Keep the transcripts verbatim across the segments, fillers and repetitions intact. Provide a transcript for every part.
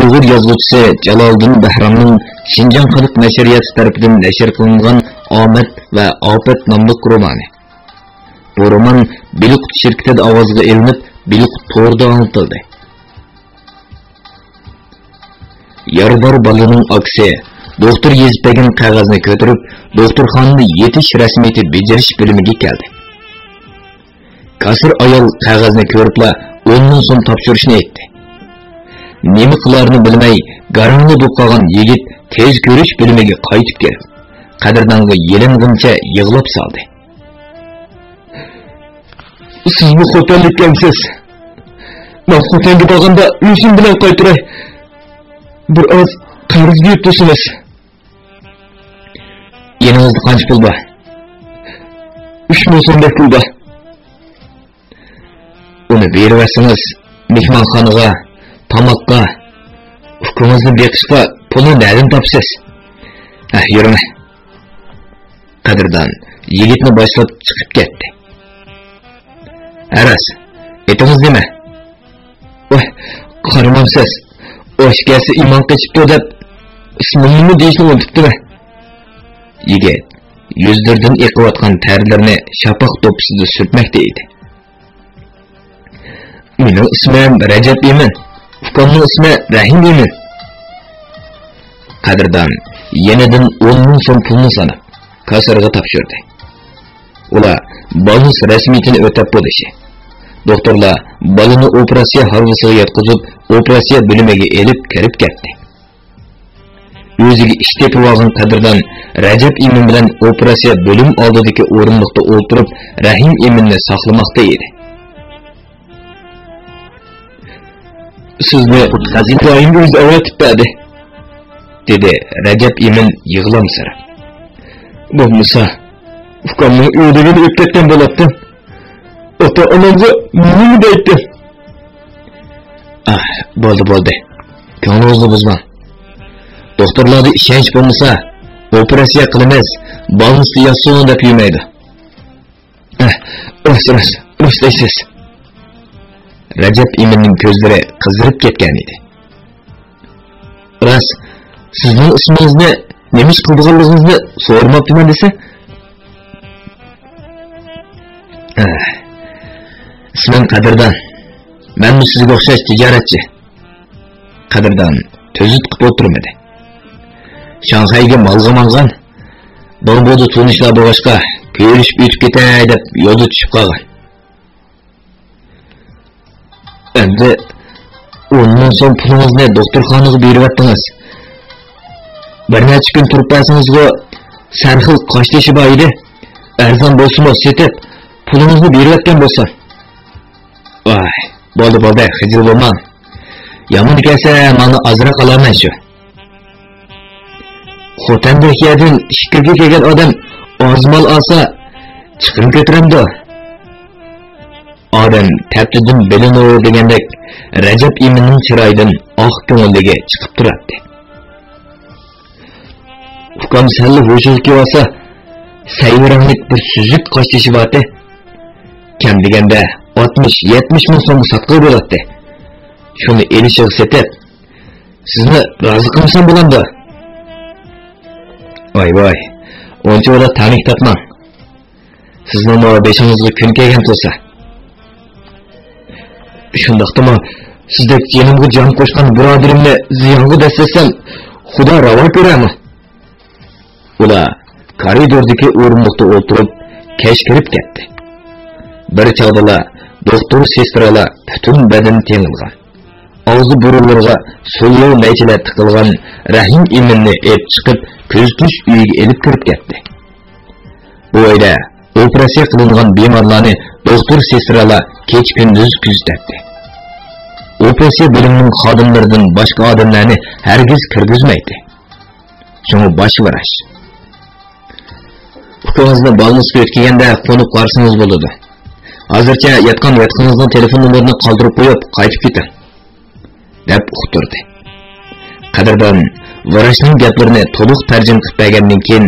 ئۇيغۇر يازغۇچىسى جالالىدىن بەھرامنىڭ شىنجاڭ خەلق نەشرىياتى تەرىپىدىن نەشر قىلىنغان ئامەت ۋە ئاپەت ناملىق رومانى. بۇ رومان بىلقۇت شىركىتىدە ئاۋازغا ئېلىنىپ، بىلقۇت تورىدا ئاڭلىتىلدى. يارىدار بالىنىڭ ئاكىسى دوختۇر يېزىپ بەرگەن قەغەزنى كۆتۈرۈپ، دوختۇرخانىدا يېتىش رەسمىيىتى بېجىرىش بۆلۈمىگە كەلدى. كاسىر ئايال قەغەزنى كۆرۈپلا ئون مىڭ سوم تاپشۇرۇشنى ئېيتتى. نېمە قىلارىنى بىلمەي، گاراڭلا بولۇپ قالغان يىگىت تېز كۆرۈش بۆلۈمىگە قايتىپ كېلىپ، قەدىردانغا يېلىنغىنىچە يىغلاپ سالدى. سىزمۇ خوتەنلىككەنسىز. مەن خوتەنگە بارغاندا ئۆزۈم بىلەن قايتۇراي. بىر ئاز قەرزگە يۆتىسىڭىز. يېنىڭىزدا قانچە پۇل بار؟ ئۈچ مىڭ سومدەك پۇل بار. ئۇنى بېرىۋەتسىڭىز، مېھمانخانىغا، تاماققا، ئۇكىڭىزنى بېقىشقا پۇلنى نەدىن تاپىسىز؟ ھە، يۈرۈڭ. قەدىردان يىگىتنى باشلاپ چىقىپ كەتتى. ھە راست، ئېتىڭىز نېمە؟ ۋاي، قارىمامسىز، ئاشكەسى ئىمان قېچىپتۇ دەپ، ئىسمىمنىمۇ دېيىشنى ئۇنتۇپتىمەن. يىگىت يۈزلىرىدىن ئېقىۋاتقان تەرلىرىنى شاپاق دوپپىسىدا سۈرتمەكتە ئىدى. مېنىڭ ئىسمىم رەجەپ ئىمىن، ئۇكامنىڭ ئىسمى رەھىم ئىمىن. قەدىردان يېنىدىن ئون مىڭ سوم پۇلنى ساناپ، كاسسىرغا تاپشۇردى. ئۇلار بالنىس رەسمىيىتىنى ئۆتەپ بولۇشى. دوختۇرلار بالىنى ئوپېراتسىيە ھارۋىسىغا ياتقۇزۇپ، ئوپېراتسىيە بۆلۈمىگە ئېلىپ كىرىپ كەتتى. ئۆزىگە ئىش تېپىۋالغان قەدىردان رەجەپ ئىمىن بىلەن ئوپېراتسىيە بۆلۈم ئالدىدىكى ئورۇندۇقتا ئولتۇرۇپ، رەھىم ئىمىننى ساقلىماقتا ئىدى. سىزنى خۇدايىم ئۆزى ئەۋەتىپ بەردى، دېدى رەجەپ ئىمىن يىغلامسىراپ. بولمىسا، ئۇكامنىڭ ئۆلۈمىنى ئۆپ كەتكەن بولاتتىم. ئاتا-ئانامغا نېمە دەيتتىم؟ ئاھ، بولدى، بولدى. كۆڭلىڭىزنى بۇزماڭ. دوختۇرلاردا ئىشەنچ بولمىسا، ئوپېراتسىيە قىلىمىز، بالنىستا ياتسۇن دەپ يۈرمەيدۇ. ئاھ، راست، راست، راست دەيسىز. رەجەپ ئىمىننىڭ كۆزلىرى قىزىرىپ كەتكەن ئىدى. راست، سىزنىڭ ئىسمىڭىزنى، نېمە ئىش قىلىدىغانلىقىڭىزنى سورىماپتىمەن دېسە. ئە، ئىسمىم قەدىردان. مەنمۇ سىزگە ئوخشاش تىجارەتچى. قەدىردان تۈزۈت قىپ ئولتۇرمىدى. شاڭخەيگە مالغا ماڭغان. بىڭبۇدا تونۇشلار بولغاچقا، كۆرۈشۈپ ئۆتۈپ كېتەي دەپ يولدا چۈشۈپ قالغان. ئەمدى ئون مىڭ سوم پۇلىڭىزنى دوختۇرخانىغا بېرىۋەتتىڭىز. بىر نەچچە كۈن تۇرۇپ بەرسىڭىزغۇ، سەرخىل قاشتېشى بار ئىدى. ئەرزان بولسىمۇ سېتىپ، پۇلىڭىزنى بېرىۋەتكەن بولسا. ۋاي، بولدى، بولدى، خىجىل بولماڭ. يامان كەلسە، مانا ئازراق ئالارمەن شۇ. خوتەندەك يەردىن ئىچكىرىگە كەلگەن ئادەم ئاز مال ئالسا، چىقىم كۆتۈرەمدۇ؟ ئادەم تەپتىدىن بىلىنۇر دېگەندەك، رەجەپ ئىمىننىڭ چىرايىدىن ئاق كۆڭۈللۈكى چىقىپ تۇراتتى. ئۇكام سەللا ھوشىغا كېلىۋالسا، سەيۋە رەڭلىك بىر سۈزۈك قاشتېشى بارتى. كەم دېگەندە ئاتمىش، يەتمىش مىڭ سومغا ساتقىلى بولاتتى. شۇنى ئېلىشىغا سېتىپ، سىزنى رازى قىلمىسام بولامدۇ؟ ۋاي، ۋاي، ئۇنچىۋالا تەڭلىك تارتماڭ. سىزنىڭمۇ بېشىڭىزغا كۈن كەلگەن تۇرسا. شۇنداقتىمۇ، سىزدەك جېنىمغا جان قوشقان بۇرادىرىمنى زىيانغا دەسسەتسەم، خۇدا راۋا كۆرەرمۇ؟ ئۇلار كارىدوردىكى ئورۇندۇقتا ئولتۇرۇپ، كەچ كىرىپ كەتتى. بىر چاغدىلا دوختۇر، سېسترالار پۈتۈن بەدىنى تېڭىلغان، ئاغزى بۇرۇنلىرىغا سولياۋ نەيچىلەر تىقىلغان رەھىم ئىمىننى ئېلىپ چىقىپ، كۆزىتىش ئۆيىگە ئېلىپ كىرىپ كەتتى. بۇ ئۆيدە ئوپېراتسىيە قىلىنغان بىمارلارنى دوختۇر، سېسترالار كېچە-كۈندۈز كۆزىتەتتى. ئوپېراتسىيە بۆلۈمىنىڭ خادىملىرىدىن باشقا ئادەملەرنى ھەرگىز كىرگۈزمەيتتى. شۇڭا باش ۋراچ: «ئۇكىڭىزنى بالنىسقا يۆتكىگەندە قونۇپ قارىسىڭىز بولىدۇ. ھازىرچە ياتقان ياتىقىڭىزنىڭ تېلېفون نومۇرىنى قالدۇرۇپ قويۇپ، قايتىپ كېتىڭ.» دەپ ئۇقتۇردى. قەدىردان ۋراچنىڭ گەپلىرىنى تولۇق تەرجىمە قىلىپ بەرگەندىن كېيىن،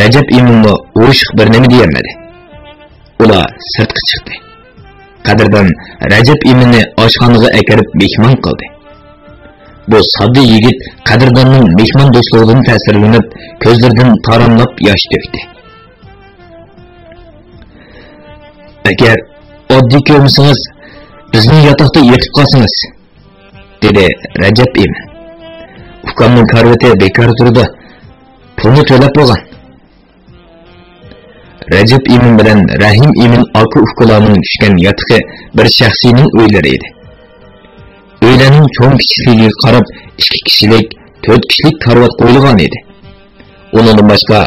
رەجەپ ئىمىنمۇ ئۇرۇشلۇق بىر نېمە دېيەلمىدى. ئۇلار سىرتقا چىقتى. قەدىردان رەجەپ ئىمىننى ئاشخانىغا ئەكىرىپ مېھمان قىلدى. بۇ ساددا يىگىت قەدىرداننىڭ مېھماندوستلۇقىدىن تەسىرلىنىپ، كۆزلىرىدىن تاراملاپ ياش تۆكتى. «ئەگەر ئاددىي كۆرمىسىڭىز، بىزنىڭ ياتاقتا يېتىپ قالسىڭىز»، دېدى رەجەپ ئىمىن. «ئۇكامنىڭ كارىۋىتى بىكار تۇرىدۇ. پۇلنى تۆلەپ بولغان.» رەجەپ ئىمىن بىلەن رەھىم ئىمىن ئاكا-ئۇكىلارنىڭ چۈشكەن ياتىقى بىر شەخسىينىڭ ئۆيلىرى ئىدى. ئۆيلەرنىڭ چوڭ-كىچىكلىكىگە قاراپ، ئىككى كىشىلىك، تۆت كىشىلىك كارىۋات قويۇلغان ئىدى. ئۇنىڭدىن باشقا،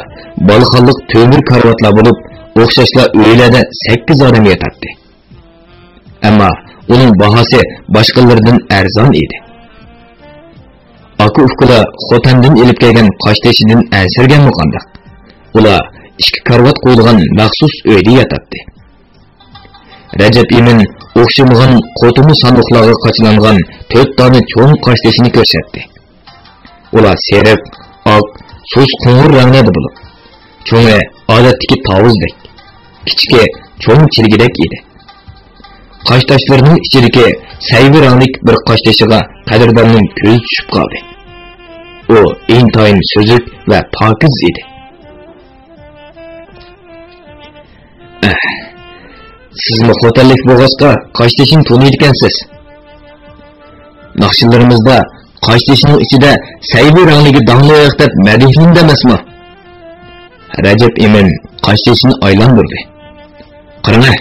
بالىخانلىق تۆمۈر كارىۋاتلار بولۇپ، ئوخشاشلا ئۆيلەردە سەككىز ئادەم ياتاتتى. ئەمما ئۇنىڭ باھاسى باشقىلىرىدىن ئەرزان ئىدى. ئاكا-ئۇكىلار خوتەندىن ئېلىپ كەلگەن قاشتېشىدىن ئەنسىرىگەنمۇ قانداق؟ ئۇلار ئىككى كارىۋات قويۇلغان مەخسۇس ئۆيدە ياتاتتى. رەجەپ ئىمىن ئوخشىمىغان قوتۇما ساندۇقلارغا قاچىلانغان تۆت دانە چوڭ قاشتېشىنى كۆرسەتتى. ئۇلار سېرىق، ئاق، سۇس قوڭۇر رەڭلەردە بولۇپ، چوڭى ئادەتتىكى تاۋۇزدەك، كىچىكى چوڭ چىلگىدەك ئىدى. قاشتېشىلىرىنىڭ ئىچىدىكى سەيۋە رەڭلىك بىر قاشتېشىغا قەدىرداننىڭ كۆزى چۈشۈپ قالدى. ئۇ ئىنتايىن سۈزۈك ۋە پاكىز ئىدى. ئەھ، سىزمۇ خوتەنلىك بولغاچقا، قاشتېشىنى تونۇيدىكەنسىز. ناخشىلىرىمىزدا قاشتېشىنىڭ ئىچىدە سەيۋە رەڭلىكى داڭلىق دەپ مەدھىيلىنىدۇ ئەمەسمۇ؟ رەجەپ ئىمىن قاشتېشىنى ئايلاندۇردى. قاراڭە،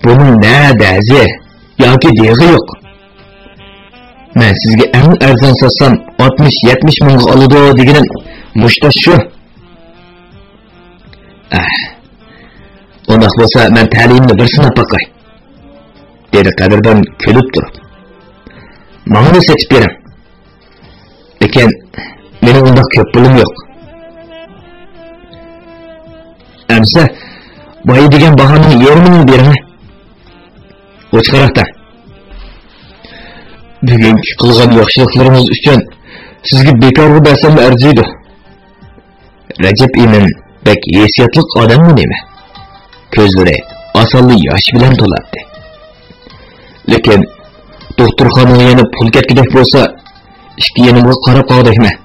بۇنىڭ نە دەزى ياكى دېغى يوق. مەن سىزگە ئەڭ ئەرزان ساتسام، ئاتمىش، يەتمىش مىڭغا ئالىدۇ دېگىنىم مۇشتاش شۇ. ئەھ، ئۇنداق بولسا، مەن تەلىيىمنى بىر سىناپ باقاي، دېدى قەدىردان كۈلۈپ تۇرۇپ. ماڭىمۇ سېتىپ بېرىڭ. لېكىن مېنىڭ ئۇنداق كۆپ پۇلۇم يوق. ئەمسە بايا دېگەن باھانىڭ يېرىمىنى بېرىڭە. ئوچۇقراق دەڭ. بۈگۈنكى قىلغان ياخشىلىقلىرىڭىز ئۈچۈن سىزگە بىكارغا بەرسەممۇ ئەرزىيدۇ. رەجەپ ئىمىن بەك ھېسسىياتلىق ئادەممۇ نېمە؟ كۆزلىرى ئاسانلا ياش بىلەن تولاتتى. لېكىن دوختۇرخانىغا يەنە پۇل كەتكۈدەك بولسا، ئىككى يېنىمغا قاراپ قالغۇدەكمەن.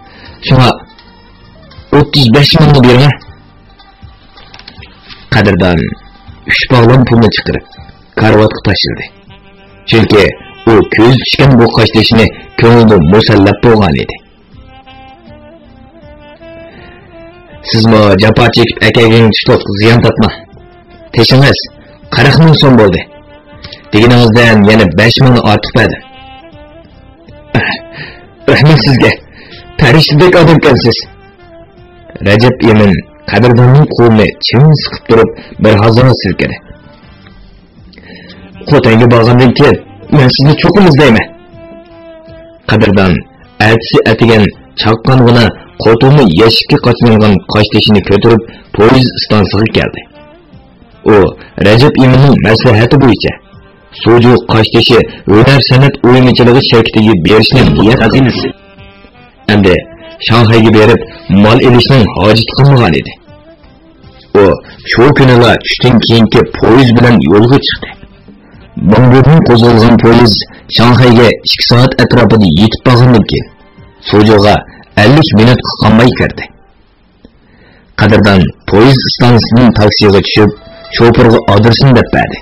شۇڭا ئوتتۇز بەش مىڭنى بېرىڭە. قەدىردان ئۈچ باغلام پۇلنى چىقىرىپ، كارىۋاتقا تاشلىدى. چۈنكى ئۇ كۆزى چۈشكەن بۇ قاشتېشىنى كۆڭلىدە مۇسەللەپ بولغان ئىدى. سىزمۇ جاپا چېكىپ ئەكەلگەن تۇتۇق زىيان تارتماڭ. تېشىڭىز قىرىق مىڭ سوم بولدى. دېگىنىڭىزدىن يەنە بەش مىڭنى ئارتۇق بەردىم. رەھمەت سىزگە. پەرىشتىدەك ئادەمكەنسىز. رەجەپ ئىمىن قەدىرداننىڭ قولىنى چىڭ سىقىپ تۇرۇپ، بىر ھازاغا سىلكىدى. خوتەنگە بارغاندىن كېيىن مەن سىزنى چوقۇم ئىزدەيمەن. قەدىردان ئەتىسى ئەتىگەن چاققانغىنا قوتۇما يەشىككە قاچىلانغان قاشتېشىنى كۆتۈرۈپ پويىز ئىستانسىسىغا كەلدى. ئۇ رەجەپ ئىمىننىڭ مەسلىھەتى بويىچە سۇجۇ قاشتېشى ھۈنەر سەنئەت ئويمىچىلىقى شىركىتىگە بېرىشنى نىيەت قىلدى. ئەمدى شاڭخەيگە بېرىپ مال ئېلىشنىڭ ھاجىتى قالمىغان ئىدى. ئۇ شۇ كۈنىلا چۈشتىن كېيىنكى پويىز بىلەن يولغا چىقتى. مىڭبېردىن قوزغالغان پويىز شاڭخەيگە ئىككى سائەت ئەتراپىدا يېتىپ بارغاندىن كېيىن، سۇجۇغا ئەللىك مىنۇتقا قالماي كىردى. قەدىردان پويىز ئىستانسىسىدىن تاكسىغا چۈشۈپ، شوپۇرغا ئادرېسىنى دەپ بەردى.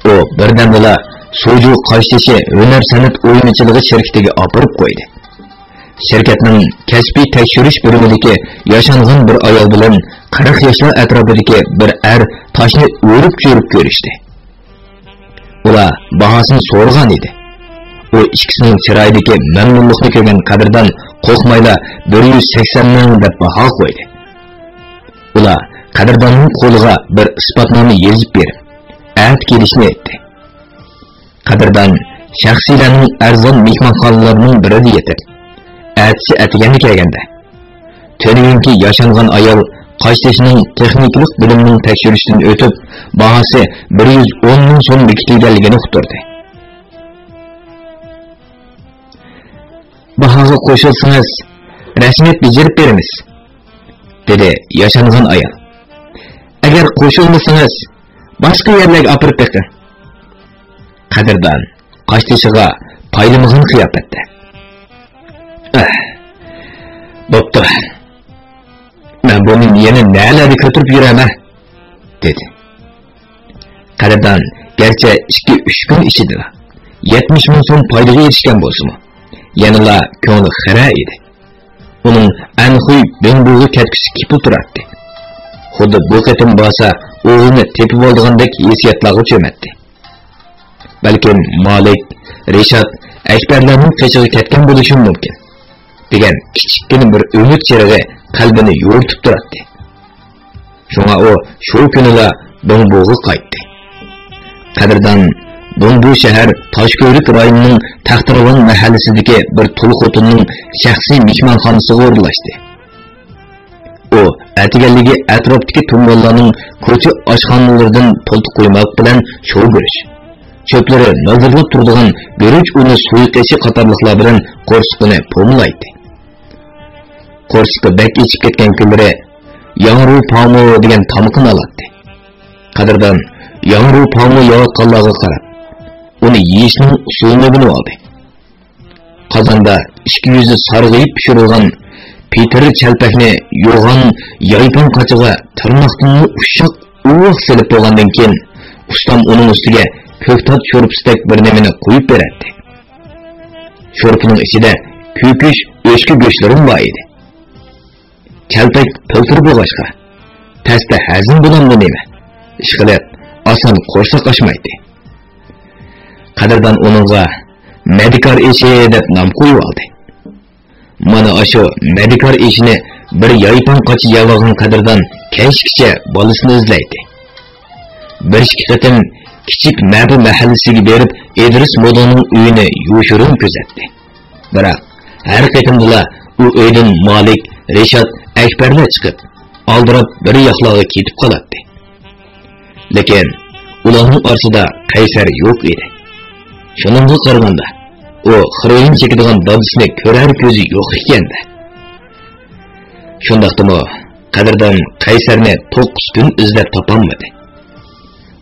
ئۇ بىردەمدىلا سۇجۇ قاشتېشى ھۈنەر سەنئەت ئويمىچىلىقى شىركىتىگە ئاپىرىپ قويدى. شىركەتنىڭ كەسپىي تەكشۈرۈش بۆلۈمىدىكى ياشانغان بىر ئايال بىلەن قىرىق ياشلار ئەتراپىدىكى بىر ئەر تاشنى ئۆرۈپ-چۆرۈپ كۆرۈشتى. ئۇلار باھاسىنى سورىغان ئىدى. ئۇ ئىككىسىنىڭ چىرايىدىكى مەمنۇنلۇقنى كۆرگەن قەدىردان قورقمايلا بىر يۈز سەكسەن مىڭ دەپ باھا قويدى. ئۇلار قەدىرداننىڭ قولىغا بىر ئىسپاتنامە يېزىپ بېرىپ، ئەتە كېلىشنى ئېيتتى. قەدىردان شەخسىيلەرنىڭ ئەرزان مېھمانخانىلىرىنىڭ بىرىدە يېتىپ، ئەتىسى ئەتىگەندە كەلگەندە، تۈنۈگۈنكى ياشانغان ئايال قاشتېشىنىڭ تېخنىكىلىق بۆلۈمىنىڭ تەكشۈرۈشىدىن ئۆتۈپ، باھاسى بىر يۈز ئون مىڭ سوم بېكىتىلگەنلىكىنى ئۇقتۇردى. باھاغا قوشۇلسىڭىز، رەسمىيەت بېجىرىپ بېرىمىز، دېدى ياشانغان ئايال. ئەگەر قوشۇلمىسىڭىز، باشقا يەرلەرگە ئاپىرىپ بېقىڭ. قەدىردان قاشتېشىغا پايلىمىغان قىياپەتتە، ئەھ، بوپتۇ. مەن بۇنى يەنە نەلەردە كۆتۈرۈپ يۈرەمەن؟ دېدى. قەدىردان گەرچە ئىككى-ئۈچ كۈن ئىچىدىلا يەتمىش مىڭ سوم پايدىغا ئېرىشكەن بولسىمۇ، يەنىلا كۆڭلى خىرە ئىدى. ئۇنىڭ ئەنخۇي بېڭبۇغا كەتكۈسى كېپىل تۇراتتى. خۇددى بۇ قېتىم بارسا ئوغلىنى تېپىۋالىدىغاندەك ھېسسىياتلارغا چۆمەتتى. بەلكىم مالىك، رىشات، ئەكبەرلەرنىڭ قېشىغا كەتكەن بولۇشىمۇ مۇمكىن، دېگەن كىچىككىنە بىر ئۈمىد چىرىغى قەلبىنى يورۇتۇپ تۇراتتى. شۇڭا ئۇ شۇ كۈنىلا بېڭبۇغا قايتتى. قەدىردان بېڭبۇ شەھەر تاشكۆۋرۈك رايونىنىڭ تەختىراۋان مەھەللىسىدىكى بىر تۇل خوتۇننىڭ شەخسىي مېھمانخانىسىغا ئورۇنلاشتى. ئۇ ئەتىگەنلىكى ئەتراپتىكى تۇڭگانلارنىڭ كوچا ئاشخانىلىرىدىن پالتا قۇيماق بىلەن شوۋىگۈرۈچ، چۆپلىرى نازىرلاپ تۇرىدىغان گۈرۈچ ئۇنى سۇيۇقئېشى قاتارلىقلار بىلەن قورسىقىنى پومىلايتتى. قورسىقى بەك ئېچىپ كەتكەن كۈنلىرى ياڭرۇ پاڭمۇ دېگەن تامىقىنى ئالاتتى. قەدىردان ياڭرۇ پاڭمۇ يەۋاتقانلارغا قاراپ، ئۇنى يېيىشنىڭ ئۇسۇلىنى ئۆگىنىۋالدى. قازاندا ئىككى يۈزى سارغىيىپ پىشۇرۇلغان پېتىر چەلپەكنى يوغان يايپان قاچىغا تىرناقتىنمۇ ئۇششاق ئۇۋاق سېلىپ بولغاندىن كېيىن، ئۇستام ئۇنىڭ ئۈستىگە كۆكتات شورپىسىدەك بىر نېمىنى قۇيۇپ بېرەتتى. شورپىنىڭ ئىچىدە كۆكۈچ، ئۆچكە گۆشلىرىمۇ بار ئىدى. چەلپەك پىلتىر بولغاچقا، تەستە ھەزىم بولامدۇ نېمە، ئىشقىلىپ، ئاسان قورساق ئاچمايتتى. قەدىردان ئۇنىڭغا مەدىكار ئېشى دەپ نام قويۇۋالدى. مانا ئاشۇ مەدىكار ئېشىنى بىر يايپان قاچا يەۋالغان قەدىردان كەچكىچە بالىسىنى ئىزدەيتتى. بىر ئىككى قېتىم كىچىك مەپە مەھەللىسىگە بېرىپ، ئىدرىس مودىنىڭ ئۆيىنى يوشۇرۇن كۆزەتتى. بىراق، ھەر قېتىمدىلا ئۇ ئۆيدىن مالىك، رىشات، ئەكبەرلەر چىقىپ، ئالدىراپ بىر ياقلارغا كېتىپ قالاتتى. لېكىن ئۇلارنىڭ ئارىسىدا قەيسەر يوق ئىدى. شۇنىڭغا قارىغاندا، ئۇ خىروئىن چېكىدىغان دادىسىنى كۆرەر كۆزى يوق ئىكەن-دە. شۇنداقتىمۇ قەدىردان قەيسەرنى توققۇز كۈن ئىزدەپ تاپالمىدى.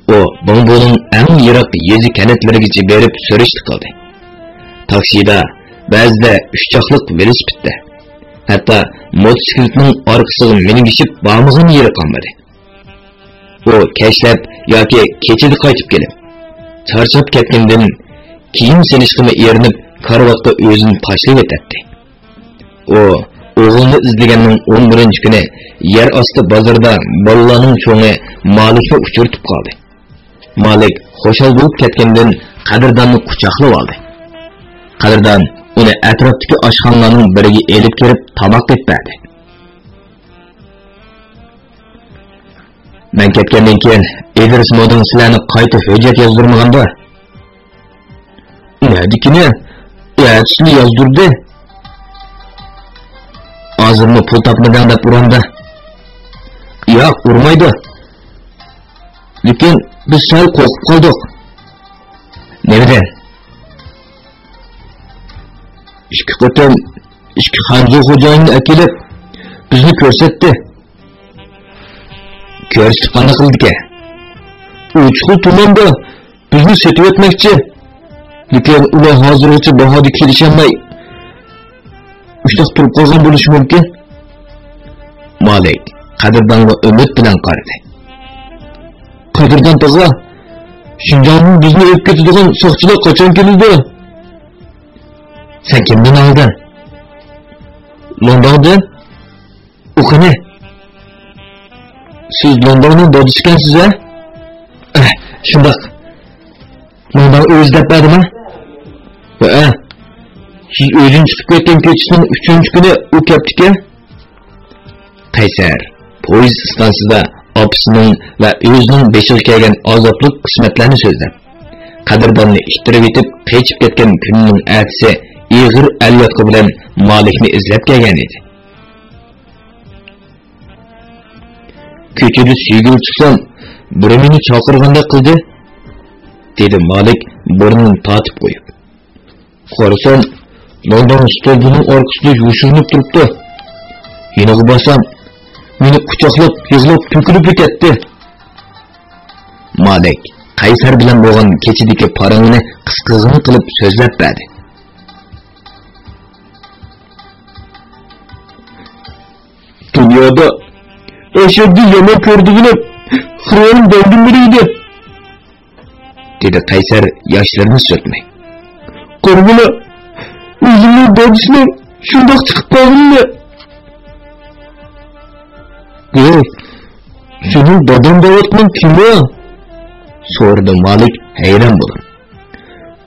ئۇ بېڭبۇنىڭ ئەڭ يىراق يېزا كەنتلىرىگىچە بېرىپ سۈرۈشتە قىلدى. تاكسىدا، بەزىدە ئۈچچاقلىق ۋېلىسىپىتتە، ھەتتا موتوسىكلىتنىڭ ئارقىسىغا مىنىگۈشۈپ بارمىغان يېرى قالمىدى. ئۇ كەچلەپ ياكى كېچىدە قايتىپ كېلىپ، چارچاپ كەتكىنىدىن كىيىم سېلىشقىمۇ ئېرىنىپ، كارىۋاتقا ئۆزىنى تاشلىۋېتەتتى. ئۇ ئوغلىنى ئىزدىگەننىڭ ئون بىرىنچى كۈنى يەر ئاستى بازىرىدا بالىلارنىڭ چوڭى مالىكنى ئۇچرىتىپ قالدى. مالىك خۇشال بولۇپ كەتكەندىن قەدىرداننى قۇچاقلىۋالدى. قەدىردان ئۇنى ئەتراپتىكى ئاشخانىلارنىڭ بىرىگە ئېلىپ كىرىپ تاماق ئېتىپ بەردى. مەن كەتكەندىن كېيىن ئىدرىس مودىن سىلەرنى قايتا ھۆججەت يازدۇرمىغاندۇ؟ نەدىكىنى؟ ئەتىسىلا يازدۇردى. ھازىرمۇ پۇل تاپمىدىڭ دەپ ئۇرامدۇ؟ ياق، ئۇرمايدۇ. لېكىن بىز سەل قورقۇپ قالدۇق. نېمىدىن؟ ئىككى قېتىم ئىككى خەنزۇ خوجايىننى ئەكېلىپ، بىزنى كۆرسەتتى. كۆرسىتىپ قانداق قىلىدىكەن؟ ئۇ چوقۇم تۇماندا بىزنى سېتىۋەتمەكچى. لېكىن ئۇلار ھازىرغىچە باھادا كېلىشەلمەي، مۇشۇنداق تۇرۇپ قالغان بولۇشى مۇمكىن. مالىك قەدىردانغا ئۈمىد بىلەن قارىدى. قەدىردان تاغا، شىنجاڭدىن بىزنى ئېلىپ كېتىدىغان ساقچىلار قاچان كېلىدۇ؟ سەن كىمدىن ئاڭلىدىڭ؟ لونداڭدىن. ئۇ قېنى؟ سىز لونداڭنىڭ دادىسى ئىكەنسىز ھە؟ ئەھ، شۇنداق. لونداڭ ئۆزى دەپ بەردىمۇ؟ ھەئە. سىز ئۆيدىن چىقىپ كەتكەن كېچىسىنىڭ ئۈچىنچى كۈنى ئۇ كەپتىكەن. قەيسەر پويىز ئىستانسىسىدا ئاپىسىنىڭ ۋە ئۆزىنىڭ بېشىغا كەلگەن ئازابلىق قىسمەتلەرنى سۆزلەپ، قەدىرداننى ئىتتىرىۋېتىپ قېچىپ كەتكەن كۈنىنىڭ ئەتىسى ئېغىر ئەلياتقۇ بىلەن مالىكنى ئىزدەپ كەلگەن ئىدى. كۆچىدە سۆيگۈلى چىقسام، بىرى مېنى چاقىرغاندەك قىلدى، دېدى مالىك بۇرنىنى تارتىپ قويۇپ. قارىسام، لونداڭ ستولپىنىڭ ئارقىسىدا يوشۇرۇنۇپ تۇرۇپتۇ. يېنىغا بارسام، مېنى قۇچاقلاپ، يىغلاپ، تۆكۈلۈپلا كەتتى. مالىك قەيسەر بىلەن بولغان كېچىدىكى پاراڭىنى قىسقىغىنە قىلىپ سۆزلەپ بەردى. دادا، ئەشەددىي يامان كۆرىدىغىنىم خىرۋەننى بەرگىنلىرى ئىدى، دېدى قەيسەر ياشلىرىنى سۈرتمەي. قارىغىنا، ئۆزۈمنىڭ دادىسىنىڭ شۇنداق چىقىپ قالغىنىنى. ئەي، سېنىڭ داداڭ دەۋاتقىنىڭ كىم ئۇ؟ سورىدى مالىك ھەيران بولۇپ.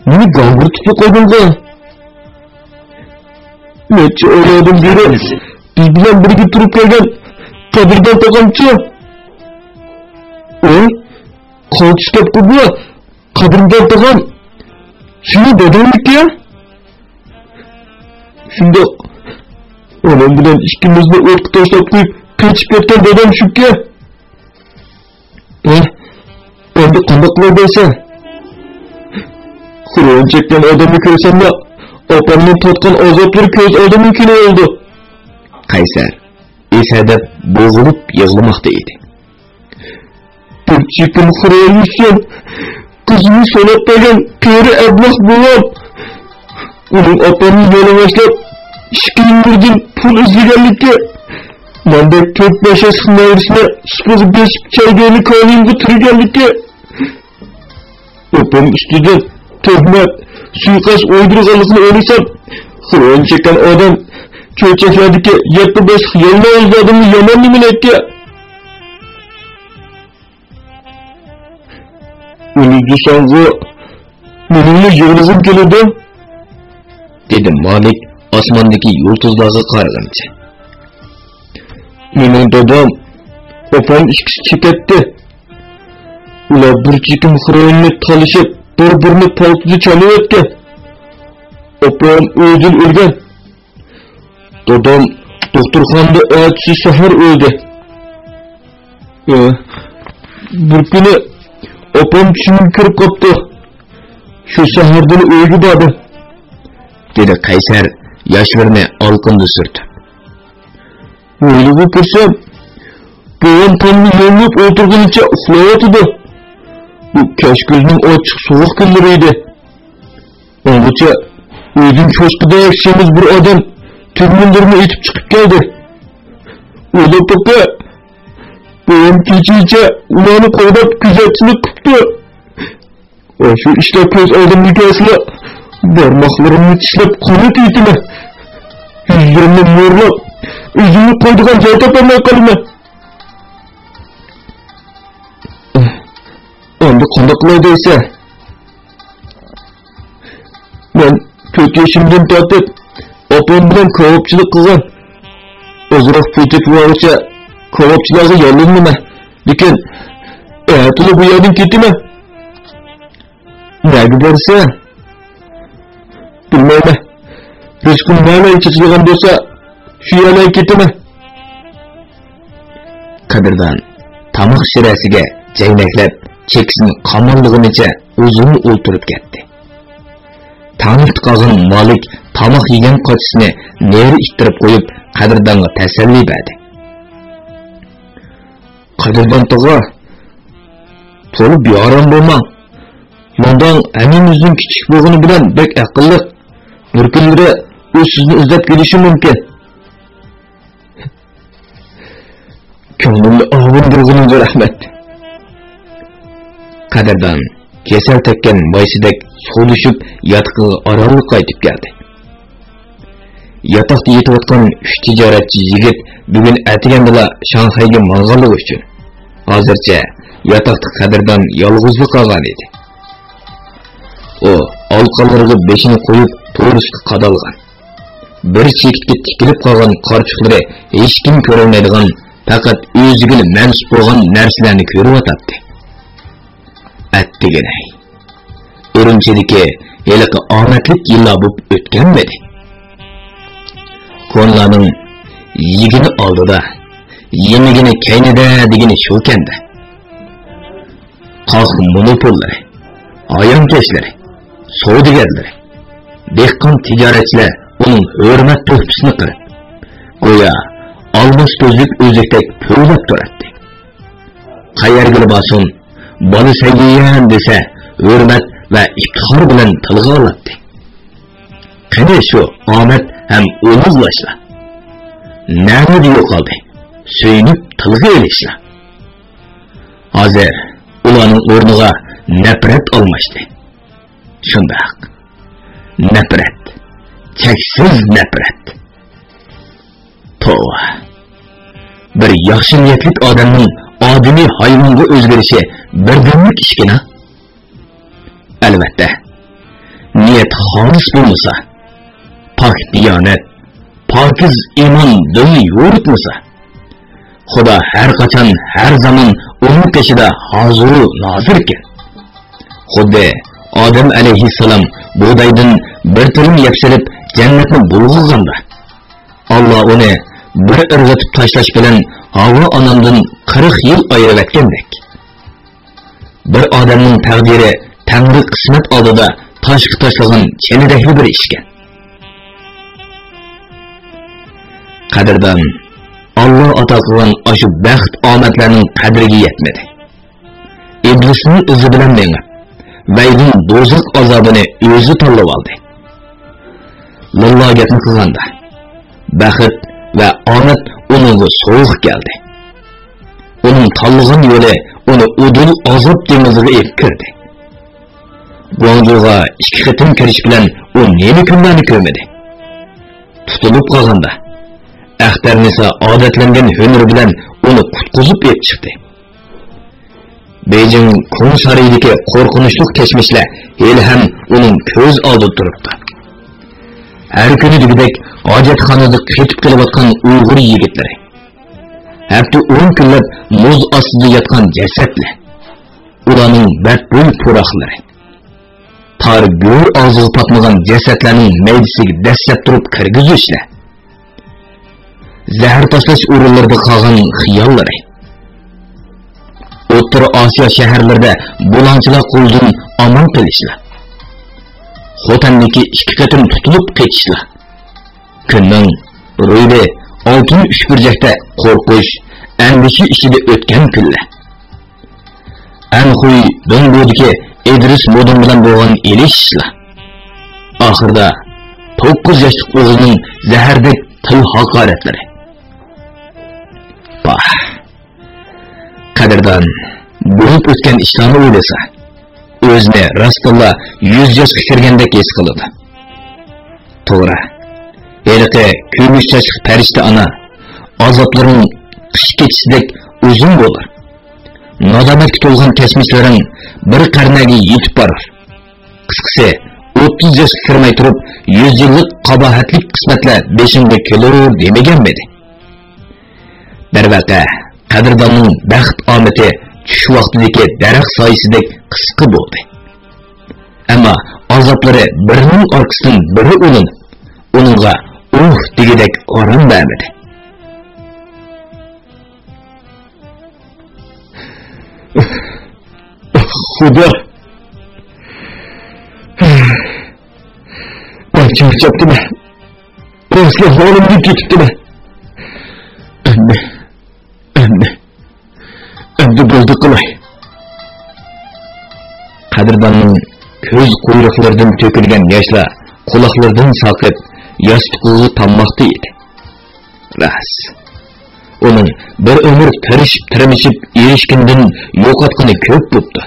مېنى گاڭگىرىتىپلا قويدۇڭغۇ؟ نەچچە ئايلاردىن بېرى بىز بىلەن بىرگە تۇرۇپ كەلگەن قەدىردان تاغامچۇ؟ ئۇ قالتىس گەپقۇ بۇ، قەدىردان تاغام سېنىڭ داداڭمىكەن؟ شۇنداق. ئانام بىلەن ئىككىمىزنى ئوتقا تاشلاپ قويۇپ قېچىپ كەتكەن دادام شۇكەن. ھە؟ ئەمدى قانداق قىلاي دەيسەن؟ خىرۋەن چەككەن ئادەمنى كۆرسەملا، ئاپامنىڭ تارتقان ئازابلىرى كۆز ئالدىمدىن كېلىۋالىدۇ. قەيسەر ئېسەدەپ بوغۇلۇپ يىغلىماقتا ئىدى. بىر چېكىم خىرۋەن يۈسۈن قىزىنى سولاپ بەرگەن قېرى ئەبلەخ بوۋام. ئۇنىڭ ئاپامنى يالىڭاچلاپ، ئىشىك يىڭنىرىدىن پۇل ئىزدىگەنلىكى، مەندەك تۆت-بەش ياشلىق نەۋرىسىنى سۇپىغا بېسىپ چاي بەرمەي كانىيىمغا تىرىگەنلىكى، ئاپام ئۈستىدىن تۆھمەت، سۇيىقەست ئويدۇرغانلىقىنى ئويلىسام، خىرۋەن چەككەن ئادەم چۆچەكلەردىكى يەتتە باشلىق يالماۋۇزلاردىنمۇ يامان نېمىلەككە؟ ئۇنى دېسەڭغۇ، مېنىڭمۇ يىغلىغۇم كېلىدۇ، دېدى مالىك ئاسماندىكى يۇلتۇزلارغا قارىغىنىچە. مېنىڭ دادام، ئاپام ئىككىسى چېكەتتى. ئۇلار بىر چېكىم خىرۋەننى تالىشىپ، بىر-بىرىنى پالتىدا چانىۋەتكەن. ئاپام ئۆيىدىن ئۆلگەن. دادام دوختۇرخانىدا ئەتىسى سەھەر ئۆلدى. ئى، بىر كۈنى ئاپام چۈشۈمگە كىرىپ قاپتۇ. شۇ سەھەردىلا ئۆيگە باردىم، دېدى قەيسەر ياشلىرىنى ئالىقىنىدا سۈرتۈپ. ھويلىغا كىرسەم، بوۋام تامنى يۆمۈپ ئولتۇرغىنىچە ئۇخلاۋاتىدۇ. بۇ كەچكۈزنىڭ ئاچچىق سوغۇق كۈنلىرى ئىدى. ئاڭغىچە ئۆيدىن چوشقىدەك سېمىز بىر ئادەم تۈگمەنلىرىنى ئېتىپ چىقىپ كەلدى. ئويلاپ باقە، بوۋام كېچىچە ئۇلارنى قوغداپ كۆزەتچىلىك قىپتۇ. ئاشۇ ئىشلار كۆز ئالدىمغا كەلسىلا، بارماقلىرىمنى چىشلەپ قان ئېتىۋېتىمەن. يۈزلىرىمنى مورلاپ، ئۆزۈمنى قويىدىغان جاي تاپالماي قالىمەن. ئەمدى قانداق قىلاي دەيسەن؟ مەن تۆت يېشىمدىن تارتىپ ئاپام بىلەن كاۋاپچىلىق قىلغان. ئازراق پۇل تېپىۋالغۇچە كاۋاپچىلارغا ياللىنىمەن. لېكىن ئەتىلا بۇ يەردىن كېتىمەن. نەگە بارسەن؟ بىلمەيمەن. رىزقىم نەلەرگە چېچىلغان بولسا، شۇ يەرلەرگە كېتىمەن. قەدىردان تاماق شىرەسىگە جەينەكلەپ، چېكىسىنى قاماللىغىنىچە ئۇزۇن ئولتۇرۇپ كەتتى. تاڭلىقتا قالغان مالىك تاماق يېگەن قاچىسىنى نېرى ئىتتىرىپ قويۇپ، قەدىردانغا تەسەللى بەردى. قەدىردان تاغا، تولا بىئارام بولماڭ. لوڭداڭ ھەممىمىزدىن كىچىك بولغىنى بىلەن بەك ئەقىللىق. بىر كۈنلىرى ئۇ سىزنى ئىزدەپ كېلىشى مۇمكىن. كۆڭلۈمنى ئاۋۇندۇرغىنىڭغا رەھمەت. قەدىردان كېسەل تەگكەن مايسىدەك سۇلىشىپ ياتىقىغا ئارانلا قايتىپ كەلدى. ياتاقتا يېتىۋاتقان ئۈچ تىجارەتچى يىگىت بۈگۈن ئەتىگەندىلا شاڭخەيگە ماڭغانلىقى ئۈچۈن، ھازىرچە ياتاقتا قەدىردان يالغۇزلا قالغان ئىدى. ئۇ ئالىقانلىرىغا بېشىنى قويۇپ، تور ئۈستىگە قادالغان. بىر چېكىتكە تىكىلىپ قالغان قارىچۇقلىرى ھېچكىم كۆرەلمەيدىغان، پەقەت ئۆزىگىلا مەنسۇپ بولغان نەرسىلەرنى كۆرۈۋاتاتتى. ئەتىگىنەي، ئۈرۈمچىدىكى ھېلىقى ئامەتلىك يىللار بولۇپ ئۆتكەنمىدى؟ كونىلارنىڭ «يېگىنى ئالدىدا، يېمىگىنى كەينىدە» دېگىنى شۇكەندە. قاق مونوپوللىرى، ھايانكەشلىرى، سودىگەرلىرى، دېھقان تىجارەتچىلەر ئۇنىڭ ھۆرمەت تۆھپىسىنى قىلىپ، گويا ئالماس كۆزلۈك ئۆزۈكتەك پۈۋلەپ تۇراتتى. قەيەرگىلا بارسۇن، بالا سەي يېيەن دېسە، ھۆرمەت ۋە ئىپتىخار بىلەن تىلغا ئالاتتى. قېنى شۇ ئامەت ھەم ئۇلۇغلاشلار؟ نەلەردە يوقالدى؟ سۆيۈنۈپ تىلغا ئېلىشلا. ھازىر ئۇلارنىڭ ئورنىغا نەپرەت ئالماشتى. شۇنداق. نەپرەت. چەكسىز نەپرەت. توۋا. بىر ياخشى نىيەتلىك ئادەمنىڭ ئادىمىي ھايۋانغا ئۆزگىرىشى بىردەملىك ئىشكىنا. ئەلۋەتتە، نىيەت خالىس بولمىسا، پاك دىيانەت، پاكىز ئىمان دىل يورۇتمىسا، خۇدا ھەر قاچان، ھەر زامان ئۇنىڭ قېشىدا ھازىرۇ نازىركەن. خۇددى ئادەم ئەلەيھىسسالام بۇغدايدىن بىر تىلىم يەپ سېلىپ جەننەتنى بۇلغىغاندا، ئاللا ئۇنى بىر ئىرغىتىپ تاشلاش بىلەن ھاۋا ئانامدىن قىرىق يىل ئايرىۋەتكەندەك. بىر ئادەمنىڭ تەقدىرى تەڭرى قىسمەت ئالدىدا تاشقا تاشلىغان چىنىدەكلا بىر ئىشكەن. قەدىردان، ئاللا ئاتا قىلغان ئاشۇ بەخت ئامەتلەرنىڭ قەدرىگە يەتمىدى. ئىبلىسنىڭ ئىزى بىلەن مېڭىپ، ۋەيدىن دوزاخ ئازابىنى ئۆزى تاللىۋالدى. لىللا گەپنى قىلغاندا، بەخت ۋە ئامەت ئۇنىڭغا سوغۇق كەلدى. ئۇنىڭ تاللىغان يولى ئۇنى ئۇدۇل ئازاب دېڭىزىغا ئېلىپ كىردى. گۇاڭجۇغا ئىككى قېتىم كىرىش بىلەن ئۇ نېمە كۈنلەرنى كۆرمىدى. تۇتۇلۇپ قالغاندا، ئەختەرنىسا ئادەتلەنگەن ھۈنىرى بىلەن ئۇنى قۇتقۇزۇپ ئېلىپ چىقتى. بېيجىڭ كۇڭ سارىيىدىكى قورقۇنچلۇق كەچمىشلەر ھېلىھەم ئۇنىڭ كۆز ئالدىدا تۇرۇپتۇ. ھەر كۈنى دېگۈدەك ھاجەتخانىدا قېتىپ قېلىۋاتقان ئۇيغۇر يىگىتلىرى. ھەپتە ئون كۈنلەپ مۇز ئاستىدا ياتقان جەسەتلەر. ئۇلارنىڭ بەتبۇي پۇراقلىرى. تار گۆر ئاغزىغا پاتمىغان جەسەتلەرنىڭ مەيدىسىگە دەسسەپ تۇرۇپ كىرگۈزۈشلەر. زەھەر تاشلاش ئورۇنلىرىدا قالغان خىياللىرى. ئوتتۇرا ئاسىيا شەھەرلىرىدە بۇلاڭچىلار قولىدىن ئامان قېلىشلار. خوتەندىكى ئىككى قېتىم تۇتۇلۇپ قېچىشلار. كۈننىڭ روھىدا ئالتۇن ئۈچبۇرجەكتە قورقۇش، ئەندىشە ئىچىدە ئۆتكەن كۈنلەر. ئەنخۇي دۇڭگودىكى ئىدرىس مودۇڭ بىلەن بولغان ئېلىشىشلار. ئاخىرىدا توققۇز ياشلىق ئوغلىنىڭ زەھەردەك تىل ھاقارەتلىرى. پاھ! قەدىردان، بولۇپ ئۆتكەن ئىشلارنى ئويلىسا، ئۆزىنى راستتىنلا يۈز ياشقا كىرگەندەك ھېس قىلىدۇ. توغرا، ھېلىقى كۈمۈش چاچلىق پەرىشتە ئانا، ئازابلىرىڭ قىش كېچىسىدەك ئۇزۇن بولۇر. نادامەتكە تولغان كەچمىشلىرىڭ بىر قەرنەگە يېتىپ بارار. قىسقىسى، ئوتتۇز ياشقا كىرمەي تۇرۇپ، يۈز يىللىق قاباھەتلىك قىسمەتلەر بېشىڭغا كېلۇر دېمىگەنمىدى؟ دەرۋەقە، قەدىرداننىڭ بەخت ئامىتى چۈش ۋاقتىدىكى دەرەخ سايىسىدەك قىسقا بولدى. ئەمما ئازابلىرى بىرىنىڭ ئارقىسىدىن بىرى ئۇلىنىپ، ئۇنىڭغا ئۇھ دېگۈدەك ئارام بەرمىدى. خۇدا! مەن چارچاپتىمەن. ئەسلى ھالىمدىن كېتىپتىمەن. ئەمدى، ئەمدى، ئەمدى بولدى قىلاي. قەدىرداننىڭ كۆز قۇيرۇقلىرىدىن تۆكۈلگەن ياشلار قۇلاقلىرىدىن ساقىپ، ياستۇقىغا تامماقتا ئىدى. راست. ئۇنىڭ بىر ئۆمۈر تىرىشىپ-تىرمىشىپ ئېرىشكىنىدىن يوقاتقىنى كۆپ بوپتۇ.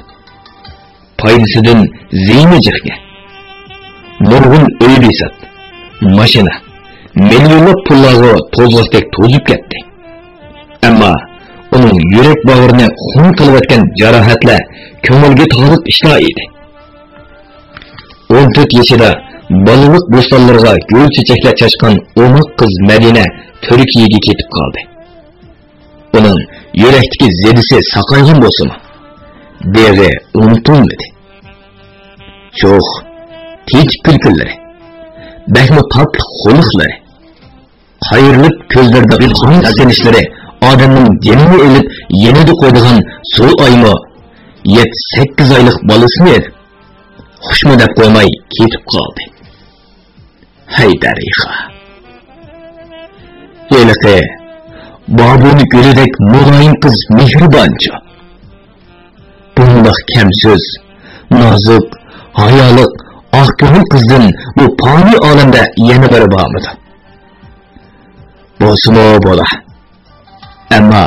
پايدىسىدىن زىيىنى جىقكەن. نۇرغۇن ئۆي بىسات، ماشىنا، مىليونلاپ پۇللارغا توزغاقتەك توزۇپ كەتتى. ئەمما ئۇنىڭ يۈرەك باغرىنى خۇن قىلىۋەتكەن جاراھەتلەر كۆڭۈلگە تاغلىق ئىشلار ئىدى. ئون تۆت يېشىدا بالىلىق بوستانلىرىغا گۈل چېچەكلەر چاچقان ئوماق قىز مەدىنە تۈركىيەگە كېتىپ قالدى. ئۇنىڭ يۈرەكتىكى زېدىسى ساقايغان بولسىمۇ، دېغى ئۇنتۇلمىدى. شوخ، تېتىك كۈلكىلىرى، بەكمۇ تاتلىق خۇلقلىرى، قايرىلىپ كۆزلىرىدىكى قان قىسىنىشلىرى ئادەمنىڭ جېنىنى ئېلىپ يېنىدا قويىدىغان سۇ ئايمۇ يەتتە-سەككىز ئايلىق بالىسىنى ئېلىپ، خۇشمۇ دەپ قويماي كېتىپ قالدى. ھەي دەرىخا! ھېلىقى بابۇنى گۈلىدەك مۇلايىم قىز مېھرىبانچۇ؟ بۇنداق كەمسۆز، نازۇك، ھايالىق، ئاق كۆڭۈل قىزدىن بۇ پانىي ئالەمدە يەنە بىرى بارمىدۇ؟ بولسىمۇ بولا. ئەمما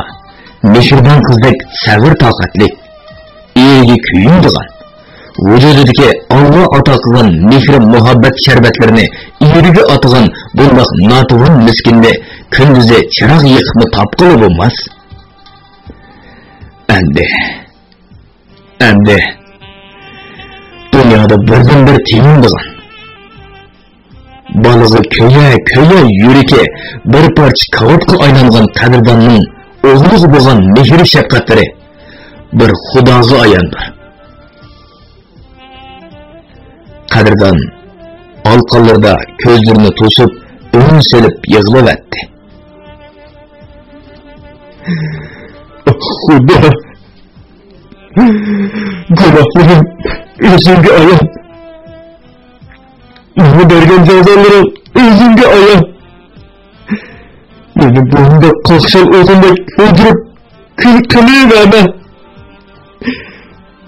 مېھرىبان قىزدەك سەۋر-تاقەتلىك، ئېرىگە كۆيۈنىدىغان، ۋۇجۇدىدىكى ئاللا ئاتا قىلغان مېھرى-مۇھەببەت شەربەتلىرىنى ئېرىگە ئاتىغان بۇنداق ناتىۋان مىسكىننى كۈندۈزى چىراغ يېقىپمۇ تاپقىلى بولماس. ئەمدى، ئەمدى دۇنيادا بىردىنبىر تېيىنىدىغان، بالىغا كۆيە-كۆيە يۈرىكى بىر پارچە كاۋاپقا ئايلانغان قەدىرداننىڭ ئوغلىغا بولغان مېھرى-شەپقەتلىرى بىر خۇداغا ئاياندۇر. قەدىردان ئالقانلىرىدا كۆزلىرىنى توسۇپ، ئۈن سېلىپ يىغلىۋەتتى. خۇدا، گۇناھلىرىم ئۆزۈڭگە ئايان. ماڭا بەرگەن جازالىرىڭ ئۆزۈڭگە ئايان. مېنى بۇنداق قاقشال ئوغۇلدەك ھۆلدۈرۈپ كۈل قىلىۋەرمە.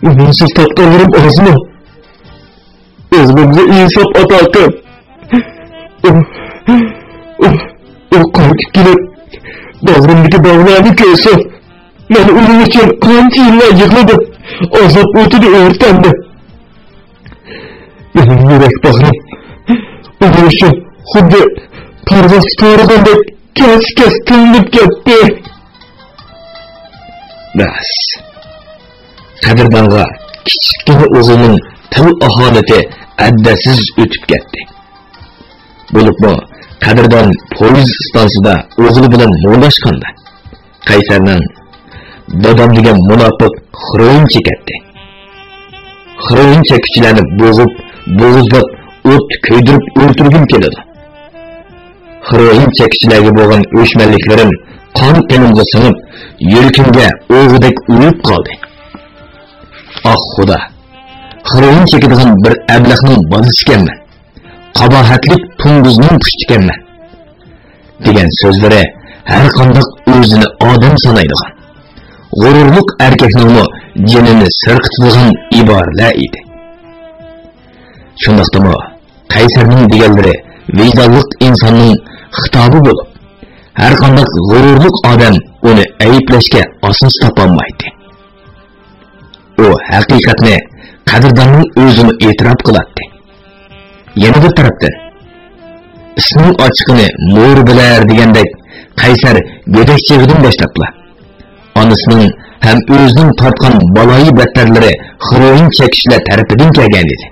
ئۇنىڭسىز تارتقانلىرىم ئازمۇ؟ ئوغلۇمغا ئىنساپ ئاتا قىل. ئۇ، ئۇ، ئۇ قايتىپ كېلىپ، باغرىمدىكى داغلارنى كۆرسە، مەن ئۇنىڭ ئۈچۈن قانچە يىللار يىغلىدىم، ئازاب ئوتىدا ئۆرتەندىم. مېنىڭ يۈرەك باغرىم ئۇنىڭ ئۈچۈن خۇددى تارغاقتا تارىغاندەك كەس-كەس تىلىنىپ كەتتى. بەس. قەدىردانغا كىچىككىنە ئوغلىنىڭ تىل ئاھانىتى ھەددىسىز ئۆتۈپ كەتتى. بولۇپمۇ قەدىردان پويىز ئىستانسىدا ئوغلى بىلەن مۇڭداشقاندا، قەيسەرنىڭ «دادام دېگەن مۇناپىق خروئىن چېكەتتى. خروئىن چەككۈچىلەرنى بوغۇپ، بوغۇزلاپ، ئوتتا كۆيدۈرۈپ ئۆلتۈرگۈم كېلىدۇ. خروئىن چەككۈچىلەرگە بولغان ئۆچمەنلىكلىرىم قان-قېنىمغا سىڭىپ، يۈرىكىمگە ئوغىدەك ئۇيۇپ قالدى. ئاھ، خۇدا! خروئىن چېكىدىغان بىر ئەبلەخنىڭ بالىسىكەنمەن. قاباھەتلىك توڭگۇزنىڭ پۇشتىكەنمەن» دېگەن سۆزلىرى ھەرقانداق ئۆزىنى ئادەم سانايدىغان، غۇرۇرلۇق ئەركەكنىڭمۇ جېنىنى سىرقىتىدىغان ئىبارىلەر ئىدى. شۇنداقتىمۇ قەيسەرنىڭ دېگەنلىرى ۋىجدانلىق ئىنساننىڭ خىتابى بولۇپ، ھەرقانداق غۇرۇرلۇق ئادەم ئۇنى ئەيىبلەشكە ئاساس تاپالمايتتى. ئۇ ھەقىقەتنى قەدىرداننىڭ ئۆزىمۇ ئېتىراپ قىلاتتى. يەنە بىر تەرەپتىن، «ئىتنىڭ ئاچچىقىنى مورا بىلەر» دېگەندەك، قەيسەر گۆدەك چېغىدىن باشلاپلا ئانىسىنىڭ ھەم ئۆزىنىڭ تارتقان بالايىبەتتەرلىرى خروئىن چەككۈچىلەر تەرىپىدىن كەلگەن ئىدى.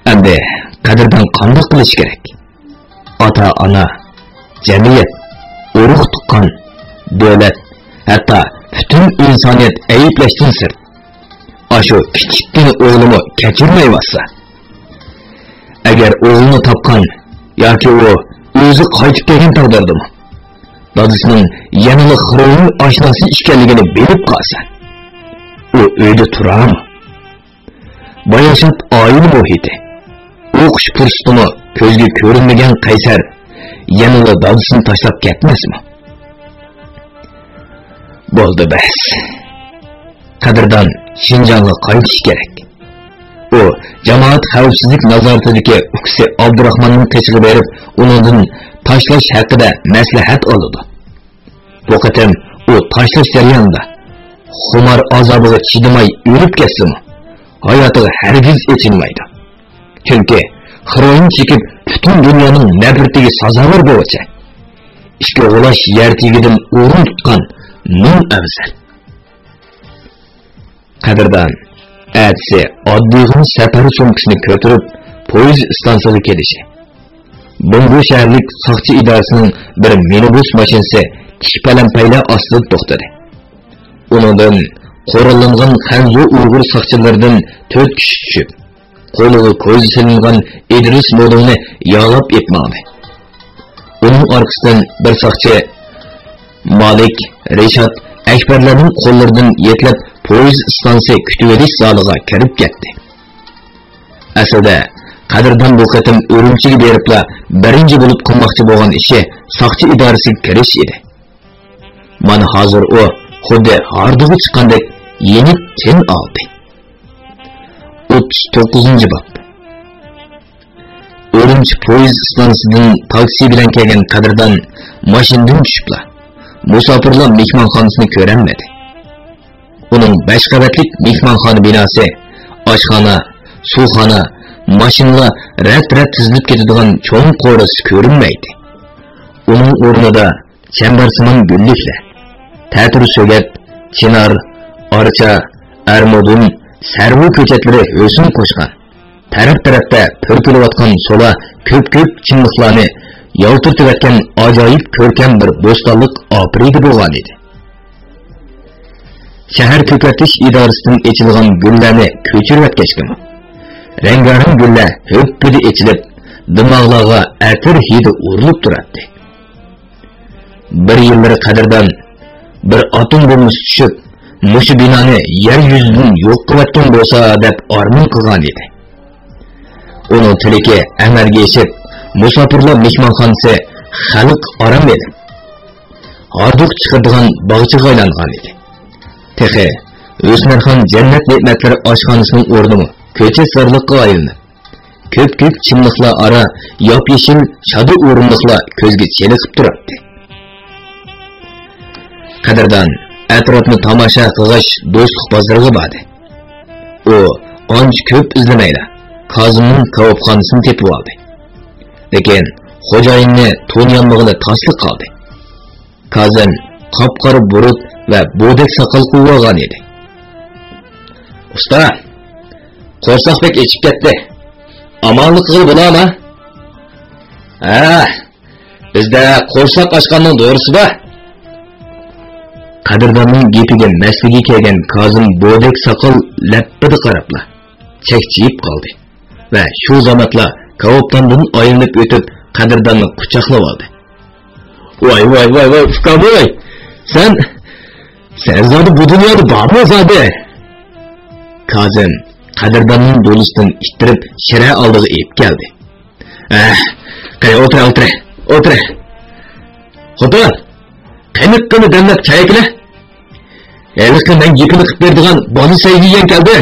ئەمدى قەدىردان قانداق قىلىشى كېرەك؟ ئاتا-ئانا، جەمئىيەت، ئۇرۇق-تۇغقان، دۆلەت، ھەتتا پۈتۈن ئىنسانىيەت ئەيىبلەشتىن سىرت، ئاشۇ كىچىككىنە ئوغلىمۇ كەچۈرمەيۋاتسا، ئەگەر ئوغلىنى تاپقان ياكى ئۇ ئۆزى قايتىپ كەلگەن تەقدىردىمۇ دادىسىنىڭ يەنىلا خروئىن ئاشناسى ئىكەنلىكىنى بىلىپ قالسا، ئۇ ئۆيدە تۇرامۇ؟ باياشات ئائىلە مۇھىتى، ئوقۇش پۇرسىتىمۇ كۆزگە كۆرۈنمىگەن قەيسەر يەنىلا دادىسىنى تاشلاپ كەتمەسمۇ؟ بولدى بەس. قەدىردان شىنجاڭغا قايتىشى كېرەك. ئۇ جامائەت خەۋپسىزلىك نازارىتىدىكى ئۇكىسى ئابدۇراخماننىڭ قېشىغا بېرىپ، ئۇنىڭدىن تاشلاش ھەققىدە مەسلىھەت ئالىدۇ. بۇ قېتىم ئۇ تاشلاش جەريانىدا خۇمار ئازابىغا چىدىماي ئۆلۈپ كەتسىمۇ، ھاياتىغا ھەرگىز ئېچىنمايدۇ. چۈنكى خروئىن چېكىپ پۈتۈن دۇنيانىڭ نەپرىتىگە سازاۋەر بولغۇچە، ئىككى غۇلاچ يەر تېگىدىن ئورۇن تۇتقان مىڭ ئەۋزەل. قەدىردان ئەتىسى ئاددىيغىنا سەپەر سومكىسىنى كۆتۈرۈپ پويىز ئىستانسىغا كېلىشى، بېڭبۇ شەھەرلىك ساقچى ئىدارىسىنىڭ بىر مىنىبۇس ماشىنىسى چىش پەلەمپەيلەر ئاستىدا توختىدى. ئۇنىڭدىن قوراللانغان خەنزۇ ئۇيغۇر ساقچىلىرىدىن تۆت كىشى چۈشۈپ، قولىغا كويزا سېلىنغان ئىدرىس مودېلنى يالاپ ئېلىپ ماڭدى. ئۇنىڭ ئارقىسىدىن بىر ساقچى مالىك، رىشات، ئەكبەرلەرنىڭ قوللىرىدىن يېتىلىپ، پويىز ئىستانسى كۈتۈۋېلىش زالىغا كىرىپ كەتتى. ئەسلىدە، قەدىردان بۇ قېتىم ئۈرۈمچىگە بېرىپلا بىرىنچى بولۇپ قىلماقچى بولغان ئىشى ساقچى ئىدارىسىگە كىرىش ئىدى. مانا ھازىر ئۇ خۇددى ھاردۇغا چىققاندەك يېنىپ تىن ئالدى. ئوتتۇز توققۇزىنچى باب. ئۈرۈمچى پويىز ئىستانسىسىدىن تاكسى بىلەن كەلگەن قەدىردان ماشىنىدىن چۈشۈپلا، مۇساپىرلار مېھمانخانىسىنى كۆرەلمىدى. ئۇنىڭ بەش قەۋەتلىك مېھمانخانا بىناسى، ئاشخانا، سۇخانا، ماشىنىلار رەت-رەت تىزىلىپ كېتىدىغان چوڭ قورۇسى كۆرۈنمەيتتى. ئۇنىڭ ئورنىدا چەمبەرسىمان گۈللۈكلەر، تەتۈر سۆگەت، چىنار، ئارچا، ئەرمۇدۇن، سەرۋۇ كۆچەتلىرى ھۆسن قوشقان، تەرەپ-تەرەپتە پۈركىلىۋاتقان سولا كۆپ-كۆپ چىملىقلارنى يالتىرىتىۋەتكەن ئاجايىپ كۆركەم بىر بوستانلىق ئاپىرىدە بولغانىدى. شەھەر كۆكەرتىش ئىدارىسىدىن ئېچىلغان گۈللەرنى كۆچۈرۈۋەتكەچكىمۇ، رەڭگارەڭ گۈللەر ھۆپپىدە ئېچىلىپ، دىماغلارغا ئەتىر ھىدى ئۇرۇلۇپ تۇراتتى. بىر يىللىرى قەدىردان بىر ئاتوم بومبىسى چۈشۈپ، مۇشۇ بىنانى يەر يۈزىدىن يوق قىلىۋەتكەن بولسا دەپ ئارمان قىلغانىدى. ئۇنىڭ تىلىكى ئەمەلگە ئېشىپ، مۇساپىرلار مېھمانخانىسى خەلق ئارام ئېلىپ، ھاردۇق چىقىرىدىغان باغچىغا ئايلانغانىدى. تېخى ھۆسنەرخان جەننەت نېمەتلىرى ئاشخانىسىنىڭ ئورنىمۇ كۆچەت زارلىققا ئايلىنىپ، كۆپكۆك چىملىقلار ئارا ياپيېشىل چادا ئورۇندۇقلار كۆزگە چېلىقىپ تۇراتتى. قەدىردان ئەتراپنى تاماشا قىلغاچ دوستلۇق بازىرىغا باردى. ئۇ ئانچە كۆپ ئىزدىمەيلا كازىمنىڭ كاۋاپخانىسىنى تېپىۋالدى. لېكىن خوجايىننى تونۇيالمىغىلى تاسلا قالدى. كازىم قاپقارا بۇرۇت ۋە بودەك ساقال قويۇۋالغان ئىدى. ئۇستا، قورساق بەك ئېچىپ كەتتى. ئامانلىق قىلغىلى بولامۇ؟ ھە، بىزدە قورساق ئاچقاننىڭ دورىسى بار. قەدىرداننىڭ گېپىگە مەستلىكى كەلگەن كازىم بودەك ساقال لەپپىدە قاراپلا چەكچىيىپ قالدى ۋە شۇ زاماتلا كاۋاپتاندىن ئايلىنىپ ئۆتۈپ، قەدىرداننى قۇچاقلاپ ئالدى. ۋاي، ۋاي، ۋاي، ۋاي، ئۇكام ۋاي! سەن، سەن زادى بۇ دۇنيادا بارمۇ زادى؟ كازىم قەدىرداننىڭ دولىسىدىن ئىتتىرىپ شىرە ئالدىغا ئېلىپ كەلدى. ئەھ، قېنى ئولتۇرە، ئولتۇرە، ئولتۇرە. خوتۇن، قېنى، قېنى دەملەپ چاي ئەكىلە. ھېلىقى مەن گېپىنى قىلىپ بېرىدىغان بالا سەي يېگەن كەلدى.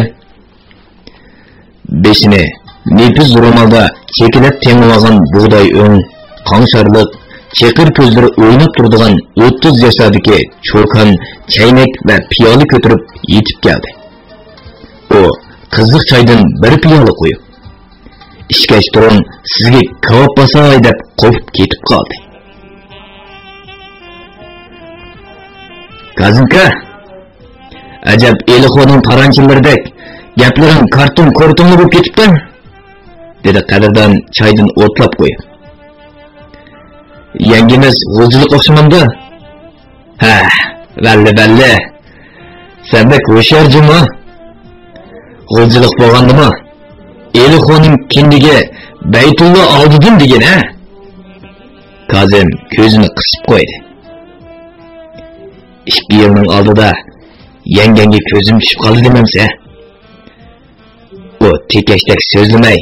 بېشىنى نېپىز رومالدا چېكىلەپ تېڭىۋالغان بۇغداي ئۆڭ، قاڭشارلىق، چېقىر كۆزلىرى ئويناپ تۇرىدىغان ئوتتۇز ياشلاردىكى چوكان چەينەك ۋە پىيالە كۆتۈرۈپ يېتىپ كەلدى. ئۇ قىزىق چايدىن بىر پىيالە قۇيۇپ، «ئىچكەچ تۇرۇڭ، سىزگە كاۋاپ باساي» دەپ قوپۇپ كېتىپ قالدى. كازىمكا، ئەجەب ئېلىخونىڭ تارانچىلىرىدەك گەپلىرىڭ كارتون كورتونلا بولۇپ كېتىپتۇ، دېدى قەدىردان چايدىن ئوتلاپ قويۇپ. يەڭگىمىز غۇلجىلىق ئوخشىمامدۇ؟ ھە، بەللى، بەللى. سەن بەك ھوشيار جۇمۇ. غۇلجىلىق بولغاندىمۇ، ئېلىخونىڭ كىندىكى بەيتۇللا ئالدىدىن دېگىن، ھە؟ كازىم كۆزىنى قىسىپ قويدى. ئىككى يىلنىڭ ئالدىدا يەڭگەڭگە كۆزۈم چۈشۈپ قالدى دېمەمسە؟ ئۇ تېكەشتەك سۆزلىمەي،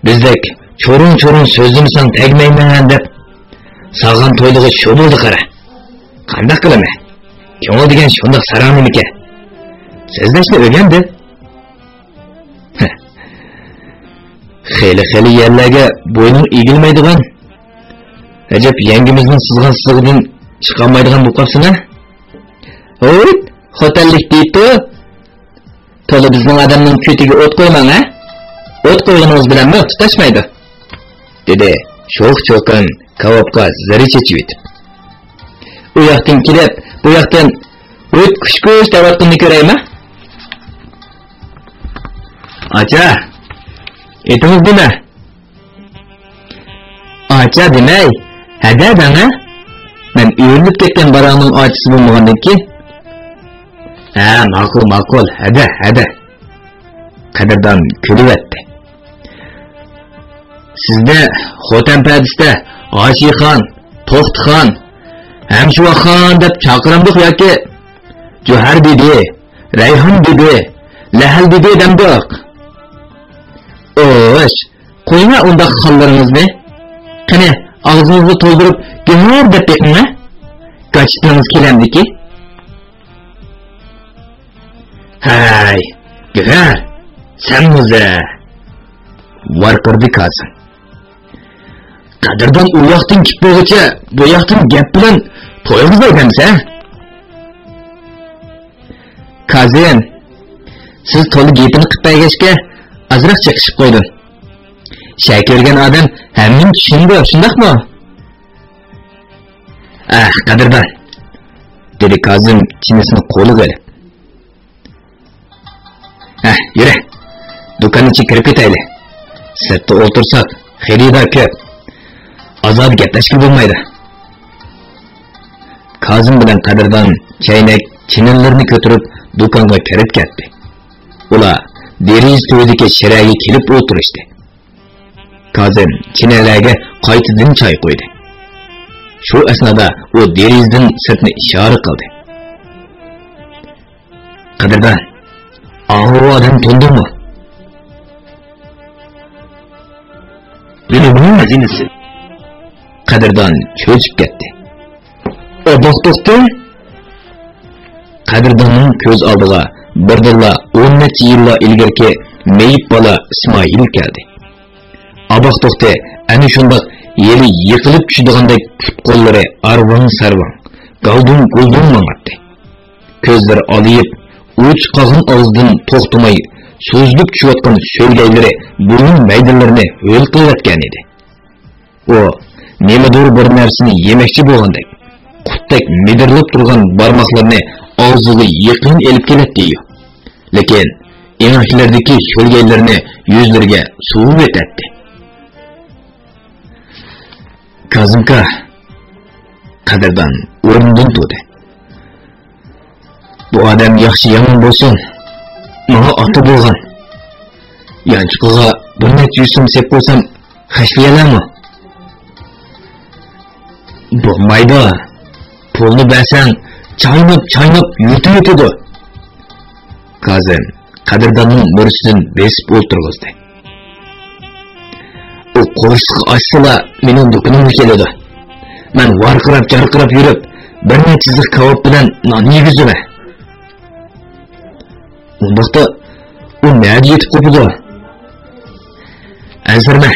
بىزدەك چورۇڭ-چورۇڭ سۆزلىمىسەڭ تەگمەيمەن دەپ سالغان تويلۇقى شۇ بولدى قارا. قانداق قىلىمەن؟ كۆڭۈل دېگەن شۇنداق ساراڭ نېمىكەن؟ سۆزلەشنى ئۆگەندى. خېلى-خېلى يەرلەرگە بوينۇڭ ئېگىلمەيدىغان، ئەجەب يەڭگىمىزنىڭ سىزغان سىزىقىدىن چىقالمايدىغان بولۇپ قاپسەن ھە؟ ھويت، خوتەنلىك دېيىپتۇ. تولا بىزنىڭ ئادەمنىڭ كۆتىگە ئوت قويماڭ ھە؟ ئوت قويغىنىڭىز بىلەنمۇ تۇتاشمايدۇ، دېدى شوخ چوكان كاۋاپقا زىرى چېچىۋېتىپ. ئۇ ياقتىن كېلىپ، بۇ ياقتىن ھويت كۈش-كۈش دەۋاتقىنىنى كۆرەيمۇ؟ ئاچا، ئېتىڭىز نېمە؟ ئاچا دېمەي، ھەدە دەڭە. مەن ئۆرۈلۈپ كەتكەن باراڭنىڭ ئاچىسى بولمىغاندىكىن. ھە، ماقۇل، ماقۇل، ھەدە، ھەدە. قەدىردان كۈلۈۋەتتى. سىزنى خوتەن پەدىسىدە ھاشىخان، توختىخان، ھەمشۇۋاخان دەپ چاقىرامدۇق ياكى جۆھەر بىبى، رەيھان بىبى، لەھەل بىبى دەمدۇق؟ ئوش، قويۇڭە ئۇنداق خانلىرىڭىزنى. قېنى، ئاغزىڭىزنى تولدۇرۇپ گۆھەر دەپ بېقىڭە. گاچىتىڭىز كېلەمدىكى؟ ھەي، گۆھەر، سەن مۇزە! ۋارقىرىدى كازىم. قەدىردان ئۇ ياقتىن كېلىپ بولغۇچە بۇ ياقتىن گەپ بىلەن تويغۇزاي دەمسە؟ كازىم، سىز تولا گېپىنى قىلىپ بەرگەچكە، ئازراق چېقىشىپ قويدۇم. شەھەر كۆرگەن ئادەم ھەممىنى چۈشىنىدۇ، شۇنداقمۇ؟ ئەھ، قەدىردان، دېدى كازىم چىنىسىنى قولىغا ئېلىپ. ھە، يۈرە، دۇكان ئىچىگە كىرىپ كېتەيلى. سىرتتا ئولتۇرساق، خېرىدار كۆپ. ئازادە گەپلەشكىلى بولمايدۇ. كازىم بىلەن قەدىردان چەينەك، چىنىلىرىنى كۆتۈرۈپ، دۇكانغا كىرىپ كەتتى. ئۇلار دېرىزە تۈۋىدىكى شىرەگە كېلىپ ئولتۇرۇشتى. كازىم چىنەلەرگە قايتىدىن چاي قۇيدى. شۇ ئەسنادا ئۇ دېرىزىدىن سىرتنى ئىشارە قىلدى. قەدىردان، ئاۋۇ ئادەمنى تونۇدۇڭمۇ؟ بىلىمنىڭ خەزىنىسى. قەدىردان چۆچۈپ كەتتى. ئاباق توختى؟ قەدىرداننىڭ كۆز ئالدىغا بىردىنلا ئون نەچچە يىللار ئىلگىرىكى مېيىپ بالا ئىسمائىل كەلدى. ئاباق توختى ئەنە شۇنداق ھېلى يىقىلىپ چۈشىدىغاندەك پۇت-قوللىرى ئارۋاڭ-سارۋاڭ، گالدۇڭ-گۇلدۇڭ ماڭاتتى. كۆزلىرى ئالىيىپ، ئۇچ قالغان ئاغزىدىن توختىماي سوزۇلۇپ چۈشۈۋاتقان سۆگەيلىرى بۇرۇن مەيدىلىرىنى ھۆل قىلىۋەتكەنىدى. ئۇ نېمىدۇر بىر نەرسىنى يېمەكچى بولغاندەك، قۇتتەك مىدىرلاپ تۇرغان بارماقلىرىنى ئاغزىغا يېقىن ئېلىپ كېلەتتى-يۇ. لېكىن ئېڭەكلىرىدىكى شۆلگەيلىرىنى يۈزلىرىگە سۇۋۇۋېتەتتى. كازىمكا، قەدىردان ئورنىدىن تۇردى. بۇ ئادەم ياخشى-يامان بولسۇن، ماڭا ئاتا بولغان. يانچۇقىغا بىر نەچچە يۈز سوم سېلىپ قويسام، خەجلىيەلەرمۇ؟ بولمايدۇ. پۇلنى بەرسەڭ، چايناپ-چايناپ يۇتۇۋېتىدۇ. كازىم قەدىرداننىڭ مۈرىسىدىن بېسىپ ئولتۇرغۇزدى. ئۇ قورسىقى ئاچسىلا مېنىڭ دۇكىنىمغا كېلىدۇ. مەن ۋارقىراپ-جارقىراپ يۈرۈپ، بىر نەچچە سىزىق كاۋاپ بىلەن نان يېگۈزىمەن. ئۇنداقتا ئۇ نەدە يېتىپ قوپىدۇ؟ ئەنسىرىمە.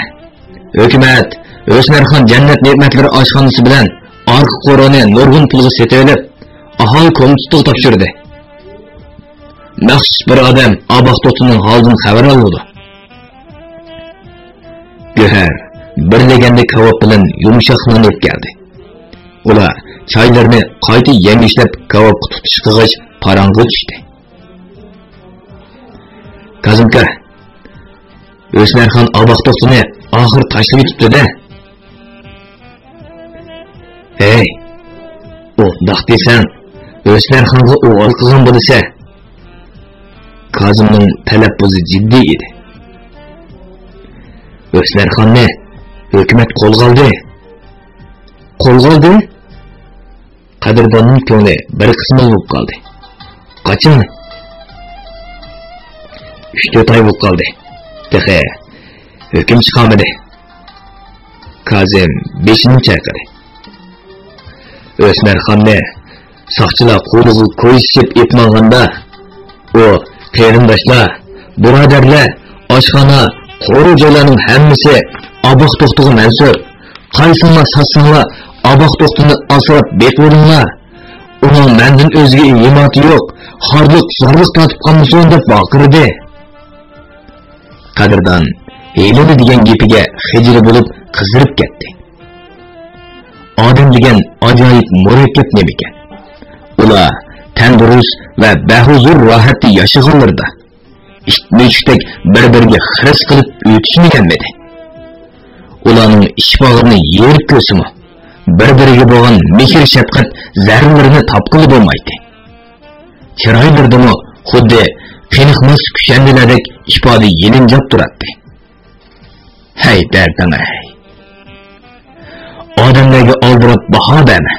ھۆكۈمەت ھۆسنەرخان جەننەت نېمەتلىرى ئاشخانىسى بىلەن ئارقا قورۇنى نۇرغۇن پۇلغا سېتىۋېلىپ، ئاھالە كومىتېتىغا تاپشۇردى. مەخسۇس بىر ئادەم ئاباق توختىنىڭ ھالىدىن خەۋەر ئالىدۇ. گۆھەر بىر لېگەندە كاۋاپ بىلەن يۇمشاق نان ئېلىپ كەلدى. ئۇلار چايلىرىنى قايتا يەڭگۈشلەپ، كاۋاپقا تۇتۇش قىلغاچ، پاراڭغا چۈشتى. كازىمكا، ھۆسنەرخان ئاباق توختىنى ئاخىر تاشلىۋېتىپتۇ-دە. ھەي، ئۇنداق دېسەڭ، ھۆسنەرخانغا ئوغرىلىق قىلغان بولىسەن. كازىمنىڭ تەلەپپۇزى جىددىي ئىدى. ھۆسنەرخاننى ھۆكۈمەت قولغا ئالدى. قولغا ئالدى؟ قەدىرداننىڭ كۆڭلى بىر قىسمىلا بولۇپ قالدى. قاچان؟ ئۈچ-تۆت ئاي بولۇپ قالدى. تېخى ھۆكۈم چىقارمىدى. كازىم بېشىنى چايقىدى. ئۆسمەرخاننى ساقچىلار قولىغا كويزا چېلىپ ئېلىپ ماڭغاندا، ئۇ، قېرىنداشلار، بۇرادەرلەر، ئاشخانا، قورۇ-جايلارنىڭ ھەممىسى ئاباق توختىغا مەنسۇپ. قايسىڭلار ساتساڭلار، ئاباق توختىنى ئاسراپ بېقىۋېلىڭلار. ئۇنىڭ مەندىن ئۆزگە ھىمايىتى يوق، خارلىق-زارلىق تارتىپ قالمىسۇن دەپ ۋارقىرىدى. قەدىردان ھېلىلا دېگەن گېپىگە خىجىل بولۇپ قىزىرىپ كەتتى. ئادەم دېگەن ئاجايىپ مۇرەككەپ نېمىكەن. ئۇلار تەندۇرۇست ۋە بەھۇزۇر راھەتتە ياشىغانلىرىدا، ئىت-مۈشۈكتەك بىر-بىرىگە خىرىس قىلىپ ئۆتۈشمىگەنمىدى؟ ئۇلارنىڭ ئىچ باغرىنى يېرىپ كۆرسىمۇ، بىر-بىرىگە بولغان مېھىر-شەپقەت زەررىلىرىنى تاپقىلى بولمايتتى. چىرايلىرىدىمۇ خۇددى قېنىقماس كۈشەندىلەردەك ئىپادە يېلىنجاپ تۇراتتى. ھەي دەردىڭ ھەي! ئادەملەرگە ئالدىراپ باھا بەرمە.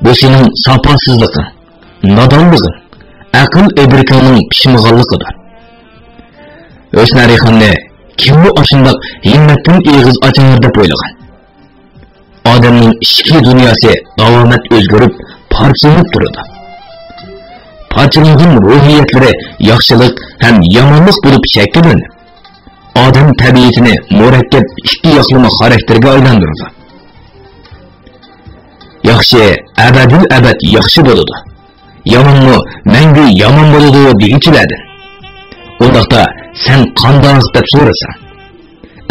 بۇ سېنىڭ ساپاسىزلىقىڭ، نادانلىقىڭ، ئەقىل ئىدرىكىڭنىڭ پىشمىغانلىقىدۇر. ھۆسنەرىخاننى كىممۇ ئاشۇنداق ھىممەتتىن ئېغىز ئاچار دەپ ئويلىغان؟ ئادەمنىڭ ئىچكى دۇنياسى داۋامەت ئۆزگىرىپ، پارچىلىنىپ تۇرىدۇ. پارچىلانغان روھىيەتلىرى ياخشىلىق ھەم يامانلىق بولۇپ شەكىللىنىپ، ئادەم تەبىئىتىنى مۇرەككەپ ئىككى ياقلىما خاراكتېرگە ئايلاندۇرىدۇ. ياخشى ئەبەدىل ئەبەد ياخشى بولىدۇ، يامانمۇ مەڭگۈ يامان بولىدۇ دېگۈچىلەردىن. ئۇنداقتا سەن قانداق دەپ سورىساڭ،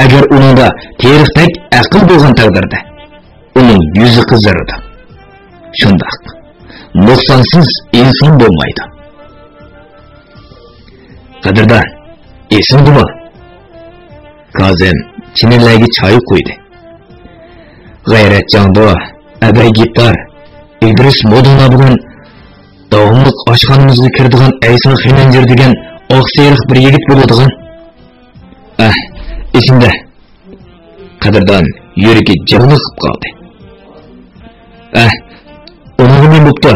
ئەگەر ئۇنىڭدا تېرىقتەك ئەقىل بولغان تەقدىردە، ئۇنىڭ يۈزى قىزىرىدۇ. شۇنداق، نۇقسانسىز ئىنسان بولمايدۇ. قەدىردان، ئېسىڭدىمۇ؟ كازىم چىنىلەرگە چاي قۇيدى. غەيرەت جاڭدۇ، ئەبەي گىتار، ئىدرىس مودانا بىلەن داۋاملىق ئاشخانىمىزغا كىرىدىغان ئەيسا خېنەنجىر دېگەن ئاق سېرىق بىر يىگىت بولىدىغان. ئەھ، ئېسىمدە. قەدىردان يۈرىكى جىغلىقىپ قالدى. ئەھ، ئۇنىڭغا نېمە بوپتۇ؟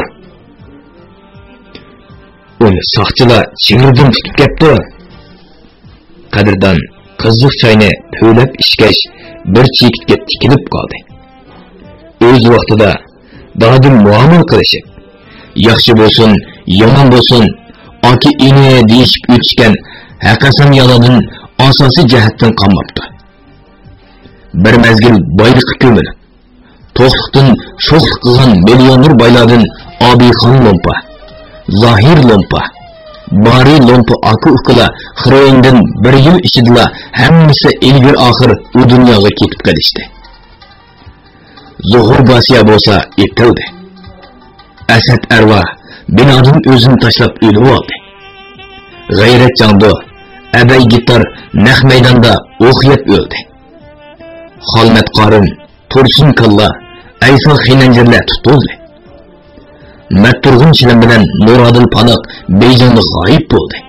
ئۇنى ساقچىلار چېگرىدىن تۇتۇپ كەپتۇ. قەدىردان قىزىق چاينى پۈۋلەپ ئىچكەچ، بىر چېكىتكە تىكىلىپ قالدى. ئۆز ۋاقتىدا دادىل مۇئامىلە قىلىشىپ، ياخشى بولسۇن، يامان بولسۇن، ئاكا-ئىنى دېيىشىپ ئۆتۈشكەن ھەققەسەم يالىدىن ئاساسىي جەھەتتىن قالماپتۇ. بىر مەزگىل بايلىققا كۆمۈلۈپ، توقلۇقتىن شوخلۇق قىلغان مىليونېر بايلاردىن ئابىخان لومپا، زاھىر لومپا، بارى لومپا ئاكا-ئۇكىلار خىروئىندىن بىر يىل ئىچىدىلا ھەممىسى ئىلگىر-ئاخىر ئۇ دۇنياغا كېتىپ قېلىشتى. زوھۇر باسىيا بولسا ئېتىلدى. ئەسەت ئەرۋا بىنادىن ئۆزىنى تاشلاپ ئۆلۈۋالدى. غەيرەت جاڭدۇ، ئەبەي گىتار نەق مەيداندا ئوق يەپ ئۆلدى. خالمەت قارىم، تۇرسۇن كاللا، ئەيسا خېنەنجىرلەر تۇتۇلدى. مەتتۇرغۇن چىلىم بىلەن نۇرادىل پاناق بېيجىڭدا غايىب بولدى.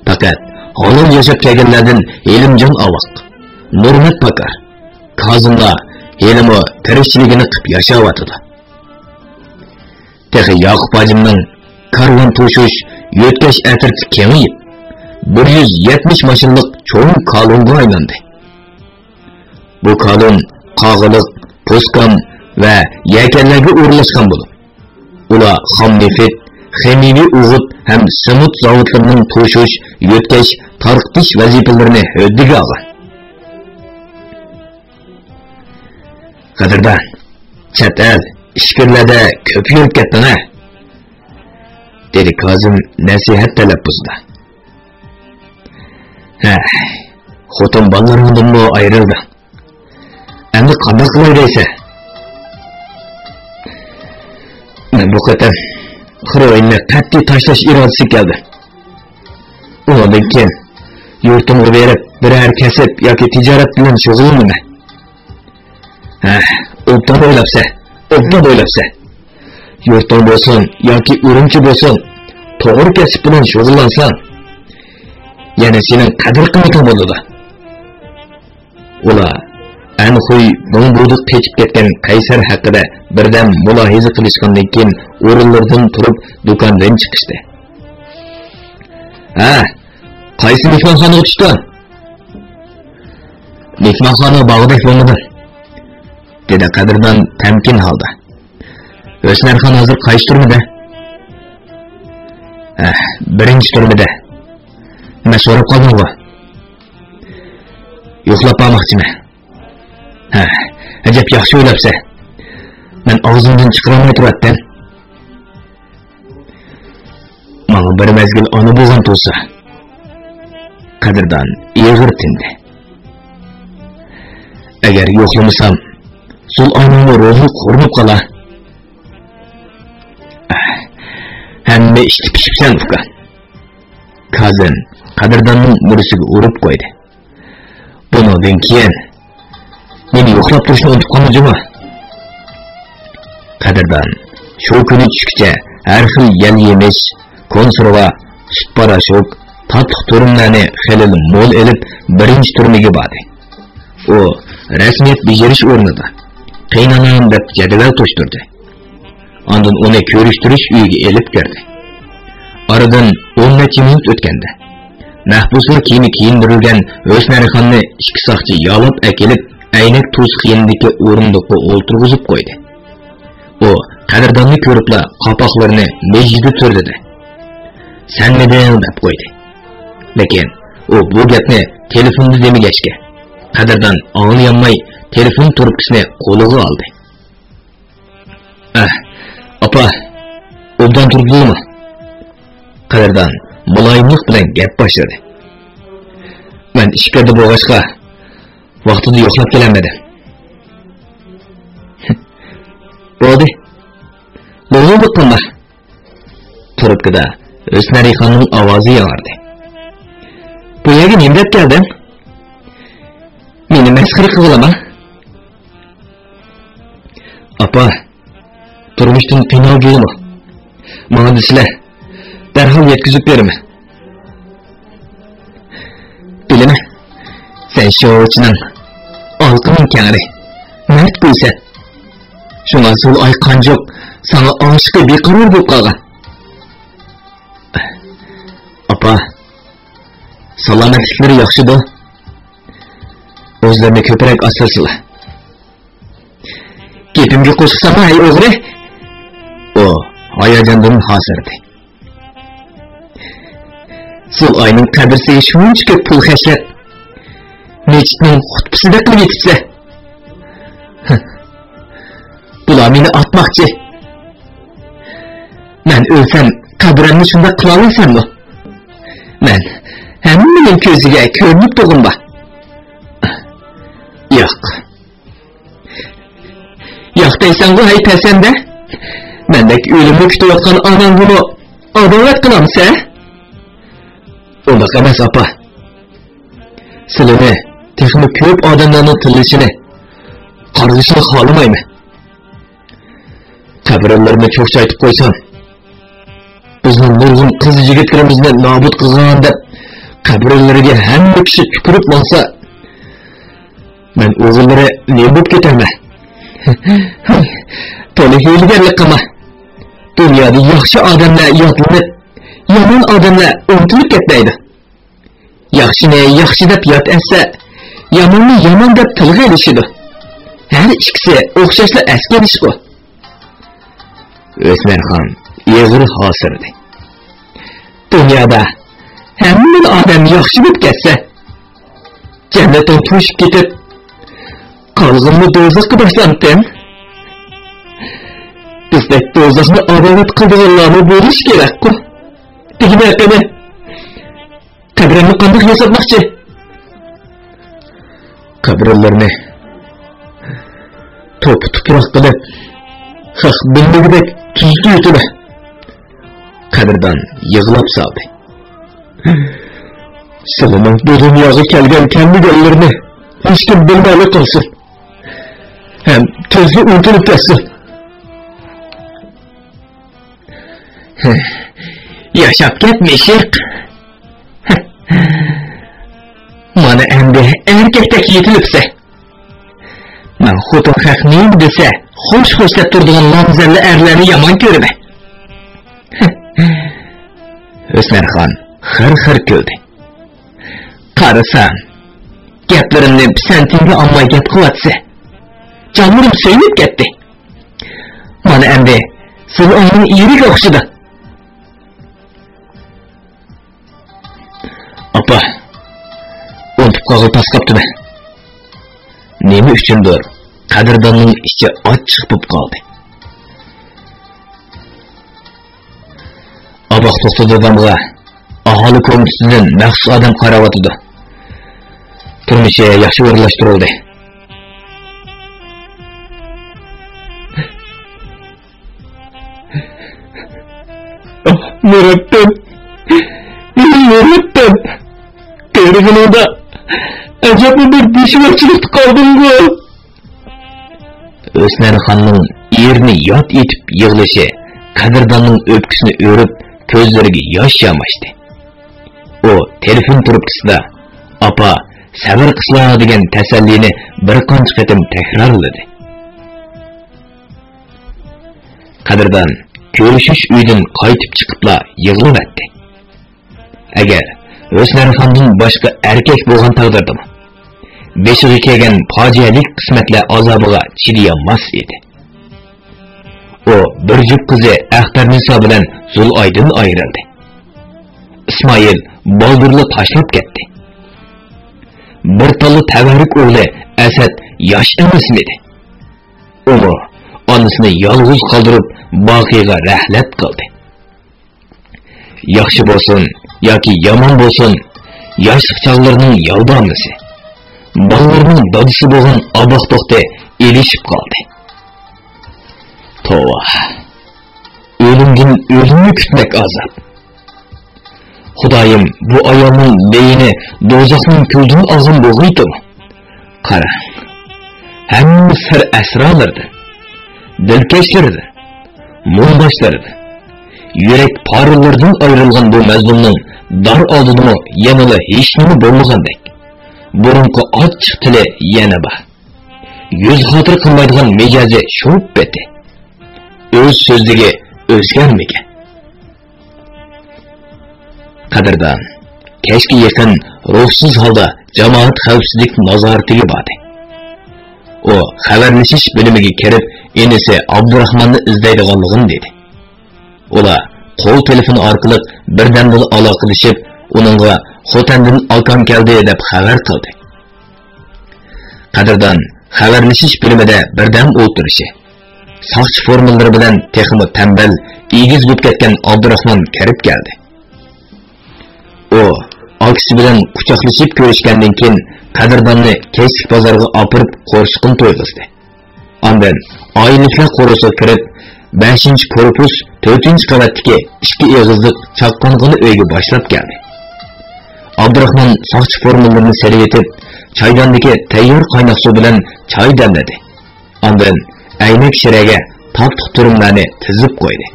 پەقەت ھالال ياشاپ كەلگەنلەردىن ھېلىمجان ئاۋاق، نۇرمەت پاكار، كازىملار ھېلىمۇ تىرىكچىلىكىنى قىپ ياشاۋاتىدۇ. تېخى ياقۇپ ھاجىمنىڭ كارۋان توشۇش يۆتكەش ئەترىتى كېڭىيىپ، بىر يۈز يەتمىش ماشىنىلىق چوڭ كالونغا ئايلاندى. بۇ كالون قاغىلىق، پوسكام ۋە يەكەنلەرگە ئورۇنلاشقان بولۇپ، ئۇلار خام نېفىت، خىمىيەۋى ئوغۇت ھەم سېمونت زاۋۇتلىرىنىڭ توشۇش، يۆتكەش، تارقىتىش ۋەزىپىلىرىنى ھۆددىگە ئالغان. قەدىردان، چەت ئەل، ئىچكىرىلەردە كۆپ يۈرۈپ كەتتىڭ ھە؟ دېدى كازىم نەسىھەت تەلەپپۇزىدا. ھە، خوتۇن بالىلىرىڭدىنمۇ ئايرىلدىڭ. ئەمدى قانداق قىلاي دەيسەن؟ مەن بۇ قېتىم خىروئىننى قەتئىي تاشلاش ئىرادىسىگە كەلدىم. ئۇنىڭدىن كېيىن يۇرتۇمغا بېرىپ، بىرەر كەسىپ ياكى تىجارەت بىلەن شۇغۇللىنىمەن. ھە، ئوبدان ئويلاپسەن، ئوبدان ئويلاپسەن. يۇرتۇڭ بولسۇن ياكى ئۈرۈمچى بولسۇن، توغرا كەسىپ بىلەن شۇغۇللانساڭ، يەنە سېنىڭ قەدىر-قىممىتىڭ بولىدۇ. ئۇلار ئەنخۇي بېڭبۇدا قېچىپ كەتكەن قەيسەر ھەققىدە بىردەم مۇلاھىزە قىلىشقاندىن كېيىن، ئورۇنلىرىدىن تۇرۇپ، دۇكاندىن چىقىشتى. ھە، قايسى مېھمانخانىغا چۈشتۈڭ؟ مېھمانخانا باغدەك بولمىدى، دېدى قەدىردان تەمكىن ھالدا. ھۆسنەرخان ھازىر قايسى تۈرمىدە؟ ھە، بىرىنچى تۈرمىدە. مەن سوراپ قالدىمغۇ؟ يوقلاپ بارماقچىمەن. ھە، ئەجەب ياخشى ئويلاپسەن. مەن ئاغزىمدىن چىقىرالماي تۇراتتىم. ماڭا بىر مەزگىل ئانا بولغان تۇرسا. قەدىردان ئېغىر تىندى. ئەگەر يوقلىمىسام، زۇلئانىڭمۇ روھى قورۇنۇپ قالا. ھەممە ئىشتا پىشىپسەن، ئۇكا. كازىم قەدىرداننىڭ مۈرىسىگە ئۇرۇپ قويدى. بۇنىڭدىن كېيىن مېنى يوقلاپ تۇرۇشنى ئۇنتۇپ قالما جۇمۇ. قەدىردان شۇ كۈنى چۈشكىچە ھەر خىل يەل يېمىش، كونسېرۋا، سۈت پاراشوك، تاتلىق تۈرۈملەرنى خېلىلا مول ئېلىپ، بىرىنچى تۈرمىگە باردى. ئۇ رەسمىيەت بېجىرىش ئورنىدا قىينىنىڭ دەپ جەدۋەل توشتۇردى. ئاندىن ئۇنى كۆرۈشتۈرۈش ئۆيىگە ئېلىپ كىردى. ئارىدىن ئون نەچچە مىنۇت ئۆتكەندە، مەھبۇسلار كىيىمى كىيىندۈرۈلگەن ھۆسنەرخاننى ئىككى ساقچى يالاپ ئەكېلىپ، ئەينەك توسۇق يېنىدىكى ئورۇندۇققا ئولتۇرغۇزۇپ قويدى. ئۇ قەدىرداننى كۆرۈپلا قاپاقلىرىنى مىججىدە تۈرىدى. «سەنمىدىڭ؟» دەپ قويدى. لېكىن ئۇ بۇ گەپنى تېلېفوندا دېمىگەچكە، قەدىردان ئاڭلىيالماي تېلېفون تۇرۇپكىسىنى قولىغا ئالدى. ئەھ، ئاپا، ئوبدان تۇردىلىمۇ؟ قەدىردان مۇلايىملىق بىلەن گەپ باشلىدى. مەن ئىچكىرىدە بولغاچقا، ۋاقتىدا يوقلاپ كېلەلمىدىم. بولدى. نۇرغۇنلۇق قىلما. تۇرۇپكىدا ھۆسنەلىخاننىڭ ئاۋازى ياڭرىدى. بۇ يەرگە نېمە دەپ كەلدىڭ؟ مېنى مەسخىرە قىلغىلىما؟ ئاپا، تۇرمۇشتىن قىينالدىلىمۇ؟ ماڭا دېسىلە، دەرھال يەتكۈزۈپ بېرىمەن. بىلىمەن، سەن شوۋىچىنىڭ ئالىقىنىڭ كەڭرى، مەرد گۈلسەن. شۇڭا زۇلئاي قانجۇق ساڭا ئاشىقى بىقارار بولۇپ قالغان. ئاپا، سالامەتلىكلىرى ياخشىدۇ؟ ئۆزلىرىنى كۆپرەك ئاسرىسىلا. گېپىمگە قوشۇق سالما، ھەي ئوغرى! ئۇ ھاياجاندىن ھاسىرىدى. زۇلئاينىڭ قەبرىسىگە شۇنچە كۆپ پۇل خەجلەپ، مەسچىتنىڭ خۇتبىسىدەك قىلىپ ئېيتىپسەن. بۇلار مېنى ئاتماقچى. مەن ئۆلسەم، قەبرەمنى شۇنداق قىلالايسەنمۇ؟ مەن ھەممىنىڭ كۆزىگە كۆرۈنۈپ تۇرغۇم بار. ياق. ياق دەيسەنغۇ، ھەي پەسەندە! مەندەك ئۆلۈمنى كۈتۈۋاتقان ئاناڭغىمۇ ئاداۋەت قىلامسەن؟ ئۇنداق ئەمەس، ئاپا. سىلىنى تېخىمۇ كۆپ ئادەملەرنىڭ تىللىشىنى، قارغىشىنى خالىمايمەن. قەبرىلىرىنى چوخچايتىپ قويسام، بىزنىڭ نۇرغۇن قىز-يىگىتلىرىمىزنى نابۇت قىلغان دەپ، قەبرىلىرىگە ھەممە كىشى تۈكۈرۈپ ماڭسا، مەن ئوغۇللىرى نېمە بولۇپ كېتەرمەن؟ تولا ھىيلىگەرلىك قىلما. دۇنيادا ياخشى ئادەملەر يادلىنىپ، يامان ئادەملەر ئۇنتۇلۇپ كەتمەيدۇ. ياخشىنى ياخشى دەپ يات ئەتسە، ياماننى يامان دەپ تىلغا ئېلىشىدۇ. ھەر ئىككىسى ئوخشاشلا ئەسكە ئېلىشقۇ. ئۆسمەرخان ئېغىر ھاسىرىدى. دۇنيادا ھەممىلا ئادەم ياخشى بولۇپ كەتسە، جەننەتتىن توشۇپ كېتىپ، قالغىنىنى دوزاخقا باشلامتىم؟ بىزدەك دوزاخنى ئاداۋەت قىلىدىغانلارمۇ بولۇشى كېرەكقۇ. دېگىنە قېنى، قەبرەمنى قانداق ياساتماقچى؟ قەبرىلىرىنى توپا-تۇپراق قىلىپ، خەق بىلمىگۈدەك تۈزىتىۋېتىمەن. قەدىردان يىغلاپ سالدى. سىلىنىڭ بۇ دۇنياغا كەلگەن-كەلمىگەنلىرىنى ھېچكىم بىلمەيلا قالسۇن ھەم تېزلا ئۇنتۇلۇپ كەتسۇن. ياشاپ كەت، مىشىق. مانا ئەمدى ئەركەكتەك يېتىلىپسەن. مەن خوتۇن خەق نېمە دېسە، خوش-خوش دەپ تۇرىدىغان نامزەللە ئەرلەرنى يامان كۆرىمەن. ئۆسمەرخان خىر-خىر كۈلدى. قارىسام، گەپلىرىمنى پىسەنتىڭگە ئالماي گەپ قىلىۋاتىسەن. جانلىرىم سۆيۈنۈپ كەتتى. مانا ئەمدى زۇلئاينىڭ ئېرىگە ئوخشىدى. ئاپا، ئۇنتۇپ قالغىلى تاس قاپتىمەن. نېمە ئۈچۈندۇر قەدىرداننىڭ ئىچى ئاچچىق بولۇپ قالدى. ئاباق توختى دادامغا ئاھالە كومىتېتىدىن مەخسۇس ئادەم قاراۋاتىدۇ. تۇرمۇشى ياخشى ئورۇنلاشتۇرۇلدى. ئاھ، مۇرەببىم! ئى مۇرەببىم! قېرىغىنىڭدا ئەجەبمۇ بىر بېشىۋاتچىلىقتا قالدىڭغۇ! ئۆسمەرخاننىڭ ئېرىنى ياد ئېتىپ يىغلىشى قەدىرداننىڭ ئۆپكىسىنى ئۆرۈپ، كۆزلىرىگە ياش ياماشتى. ئۇ تېلېفون تۇرۇپكىسىدا «ئاپا، سەۋر قىسىلا» دېگەن تەسەللىنى بىر قانچە قېتىم تەكرارلىدى. قەدىردان كۆرۈشۈش ئۆيىدىن قايتىپ چىقىپلا يىغلىۋەتتى. ئەگەر ھۆسنەرخاندىن باشقا ئەركەك بولغان تەقدىردىمۇ، بېشىغا كەلگەن پاجىئەلىك قىسمەتلەر ئازابىغا چىدىيالماس ئىدى. ئۇ بىر جۈپ قىزى ئەختەرنىسا بىلەن زۇلئايدىن ئايرىلدى. ئىسمائىل بالدۇرلا تاشلاپ كەتتى. بىر تاللا تەۋەررۈك ئوغلى ئەسەت ياش ئەمەسمىدى؟ ئۇمۇ ئانىسىنى يالغۇز قالدۇرۇپ، باقىغا رەھلەت قىلدى. ياخشى بولسۇن ياكى يامان بولسۇن، ياشلىق چاغلىرىنىڭ يالدامىسى، بالىلىرىنىڭ دادىسى بولغان ئاباق توختى ئېلىشىپ قالدى. توۋا، ئۆلۈمدىن ئۆلۈمنى كۈتمەك ئازاب. خۇدايىم، بۇ ئايالنىڭ بېيىنى دوزاخنىڭ كۈلىدىن ئالغان بولغىيتىمۇ؟ قاراڭ، ھەممە سىر ئەسرارلىرىدىن، دىلكەشلىرىدىن، مۇڭداشلىرىدىن، يۈرەك پارىلىرىدىن ئايرىلغان بۇ مەزلۇمنىڭ دار ئالدىدىمۇ يەنىلا ھېچنېمە بولمىغاندەك، بۇرۇنقى ئاچچىق تىلى يەنە بار. يۈز خاتىرە قىلمايدىغان مىجەزى شۇ پېتى. ئۆز سۆزلۈكى ئۆزگەرمىگەن. قەدىردان كەچكە يېقىن روھسىز ھالدا جامائەت خەۋپسىزلىك نازارىتىگە باردى. ئۇ خەۋەرلىشىش بۆلۈمىگە كىرىپ، ئىنىسى ئابدۇراخماننى ئىزدەيدىغانلىقىنى دېدى. ئۇلار قول تېلېفونى ئارقىلىق بىردەمدىلا ئالاقىلىشىپ، ئۇنىڭغا خوتەندىن ئاكام كەلدى دەپ خەۋەر قىلدى. قەدىردان خەۋەرلىشىش بۆلۈمىدە بىردەم ئولتۇرۇشى، ساقچى فورمىلىرى بىلەن تېخىمۇ تەمبەل، ئېگىز بولۇپ كەتكەن ئابدۇراخمان كىرىپ كەلدى. ئۇ ئاكىسى بىلەن قۇچاقلىشىپ كۆرۈشكەندىن كېيىن، قەدىرداننى كەچلىك بازارغا ئاپىرىپ قورسىقىنى تويغۇزدى. ئاندىن ئائىلىلىكلەر قورۇسىغا كىرىپ، بەشىنچى كورپۇس، تۆتىنچى قەۋەتتىكى ئىككى ئېغىزلىق چاققانغىنا ئۆيگە باشلاپ كەلدى. ئابدۇراخمان ساقچى فورمىلىرىنى سېلىۋېتىپ، چايداندىكى تەييار قايناق سۇ بىلەن چاي دەملىدى. ئاندىن ئەينەك شىرەگە تاتلىق تۈرۈملەرنى تىزىپ قويدى.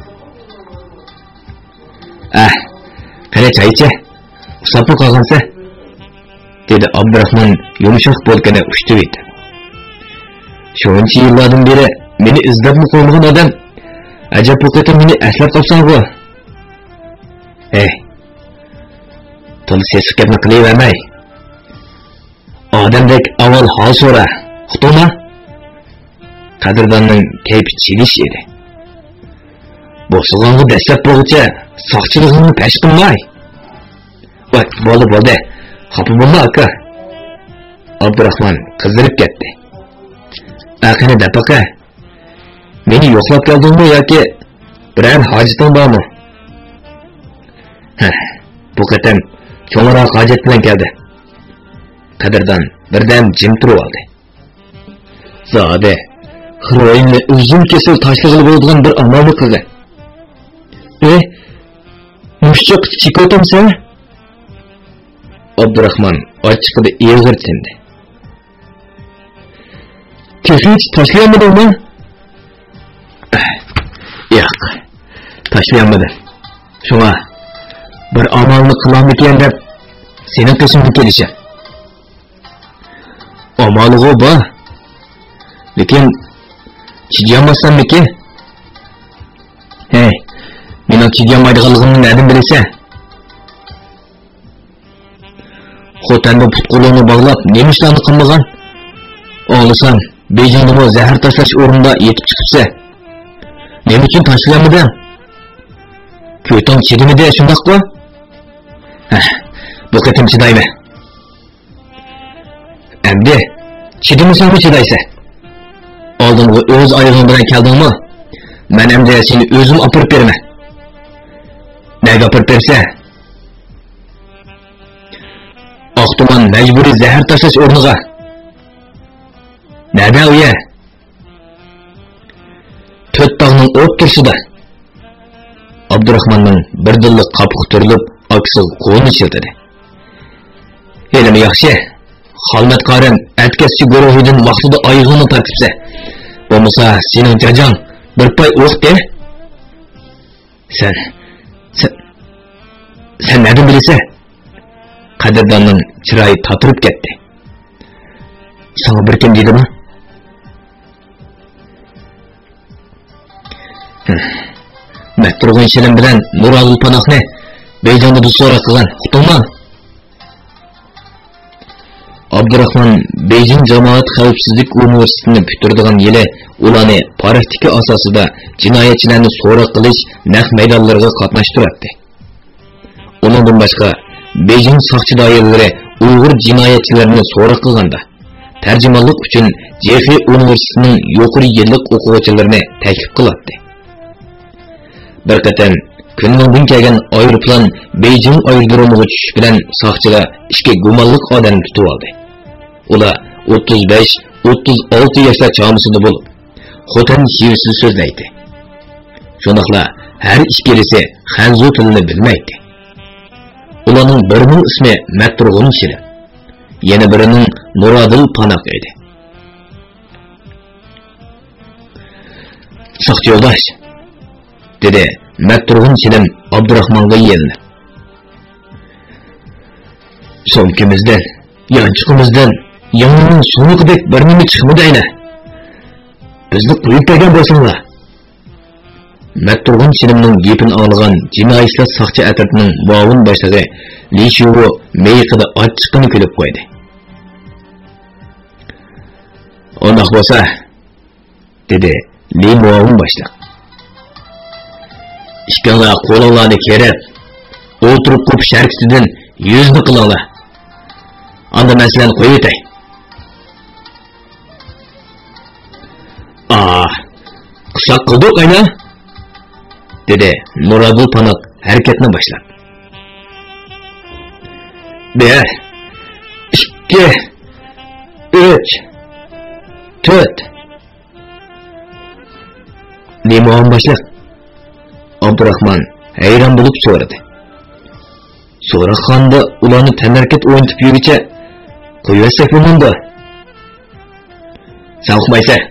«ئەھ، قېنى چاي ئىچە، ئۇسساپمۇ قالغانسەن؟» دېدى ئابدۇراخمان يۇمشاق بولكىنى ئۇشتۇۋېتىپ. «شۇنچە يىللاردىن بېرى مېنى ئىزدەپمۇ قويمىغان ئادەم، ئەجەب بۇ قېتىم مېنى ئەسلەپ قاپسەنغۇ؟ ھەي، تولا سېسىق گەپنى قىلىۋەرمەي. ئادەمدەك ئاۋۋال ھال سورا، ئۇقتۇڭما؟» قەدىرداننىڭ كەيپى چىلىش ئىدى. «بوسۇغاڭغا دەسسەپ بولغۇچە ساقچىلىقىڭنى پەش قىلماي.» «ۋاي، بولدى، بولدى. خاپا بولما، ئاكا.» ئابدۇراخمان قىزىرىپ كەتتى. «ئە، قېنى دەپ باقە. مېنى يوقلاپ كەلدىڭمۇ ياكى بىرەر ھاجىتىڭ بارمۇ؟» «ھە، بۇ قېتىم چوڭراق ھاجەت بىلەن كەلدى.» قەدىردان بىردەم جىم تۇرۇۋالدى. «زادى، خىروئىننى ئۈزۈم كېسىل تاشلىغىلى بولىدىغان بىر ئامالنى قىلغىن.» «ئېھ، مۇشۇ چېكىۋاتامسەن؟» ئابدۇراخمان ئاچچىقىدا ئېغىر تىندى. «تېخىچە تاشلىيالمىدىڭمۇ؟» «ياق، تاشلىيالمىدىم. شۇڭا بىر ئامالنى قىلارمىكىن دەپ سېنىڭ قېشىڭغا كېلىشىم.» «ئامالىغۇ بار. لېكىن چىدىيالماسسەنمىكىن؟» «ھەي، مېنىڭ چىدىيالمايدىغانلىقىمنى نەدىن بىلىسەن؟ خوتەندە پۇت-قولۇڭنى باغلاپ، نېمە ئىشلارنى قىلمىغان؟ ئاڭلىسام، بېيجىڭدىمۇ زەھەر تاشلاش ئورنىدا يېتىپ چىقىپسەن. نېمە ئۈچۈن تاشلىيالمىدىڭ؟ كۆتۈڭ چىدىمىدى، شۇنداققۇ؟» «ھە، بۇ قېتىم چىدايمەن.» «ئەمدى چىدىمىساڭمۇ چىدايسەن. ئالدىمغا ئۆز ئايىغىڭ بىلەن كەلدىڭمۇ؟ مەن ئەمدى سېنى ئۆزۈم ئاپىرىپ بېرىمەن.» «نەگە ئاپىرىپ بېرىسەن؟» «ئاقتۇمان مەجبۇرىي زەھەر تاشلاش ئورنىغا.» «نەدە ئۇ يەر؟» «تۆت تاغنىڭ ئوتتۇرىسىدا.» ئابدۇراخماننىڭ بىردىنلا قاپىقى تۈرۈلۈپ، ئاكىسىغا قولىنى شىلتىدى. «ھېلىمۇ ياخشى، خالمەت قارىم ئەتكەسچى گۇرۇھىدىن ۋاقتىدا ئايىغىڭنى تارتىپسەن. بولمىسا سېنىڭ جاجاڭ بىر پاي ئۇرۇقتى.» «سەن، سەن، سەن نەدىن بىلىسەن؟» قەدىرداننىڭ چىرايى تاتىرىپ كەتتى. «ساڭا بىر كىم دېدىما؟» «مەتتۇرغۇن شېلىم بىلەن نۇرئابدۇل پاناھنى بېيجىڭدا بىز سوراق قىلغان، ئۇقتۇڭمۇ؟» ئابدۇراخمان بېيجىڭ جامائەت خەۋپسىزلىك ئۇنىۋېرسىتېتىنى پۈتتۈرىدىغان يىلى ئۇلارنى پراكتىكا ئاساسىدا جىنايەتچىلەرنى سوراق قىلىش نەق مەيدانلىرىغا قاتناشتۇراتتى. ئۇنىڭدىن باشقا، بېيجىڭ ساقچى دائىرىلىرى ئۇيغۇر جىنايەتچىلىرىنى سوراق قىلغاندا، تەرجىمانلىق ئۈچۈن جېخې ئۇنىۋېرسىتېتىنىڭ يۇقىرى يىللىق ئوقۇغۇچىلىرىنى تەكلىپ قىلاتتى. بىر قېتىم كۈنمىڭدىن كەلگەن ئايروپىلان بېيجىڭ ئايرودرومىغا چۈشۈش بىلەن ساقچىلار ئىككى گۇمانلىق ئادەمنى تۇتۇۋالدى. ئۇلار ئوتتۇز بەش، ئوتتۇز ئالتە ياشلار چامىسىدا بولۇپ، خوتەن شىۋىسىدە سۆزلەيتتى. شۇنداقلا ھەر ئىككىلىسى خەنزۇ تىلىنى بىلمەيتتى. ئۇلارنىڭ بىرىنىڭ ئىسمى مەتتۇرغۇن شىرىن، يەنە بىرىنىڭ نۇرادىل پاناق ئىدى. ساقچى يولداش، دېدى مەتتۇرغۇن شىرىن ئابدۇراخمانغا يېلىنىپ. سومكىمىزدىن، يانچۇقىمىزدىن يىڭنىنىڭ سۇنۇقىدەك بىر نېمە چىقمىدى ئەينە. بىزنى قويۇپ بەرگەن بولساڭلار. مەتتۇرغۇن شىرىننىڭ گېپىنى ئاڭلىغان جىنايى ئىشلار ساقچى ئەترىتىنىڭ مۇئاۋىن باشلىقى لى شىۋۇ مىيىقىدا ئاچچىقىنى كۈلۈپ قويدى. ئۇنداق بولسا، دېدى لى مۇئاۋىن باشلىق. ئىككىڭلار قولۇڭلارنى كېرىپ، ئولتۇرۇپ قوپۇش ھەرىكىتىدىن يۈزنى قىلىڭلار. ئاندىن مەن سىلەرنى قويۇۋېتەي. ئا، قۇساق قىلدۇق ئەينە، دېدى نۇرادىل پاناق ھەرىكەتنى باشلاپ. بىر، ئىككى، ئۈچ، تۆت. لى مۇئاۋىن باشلىق، ئابدۇراخمان ھەيران بولۇپ سورىدى. سوراقخانىدا ئۇلارنى تەنھەرىكەت ئوينىتىپ يۈرگۈچە قويۇۋەتسەك بولمامدۇ؟ سەن ئۇقمايسەن.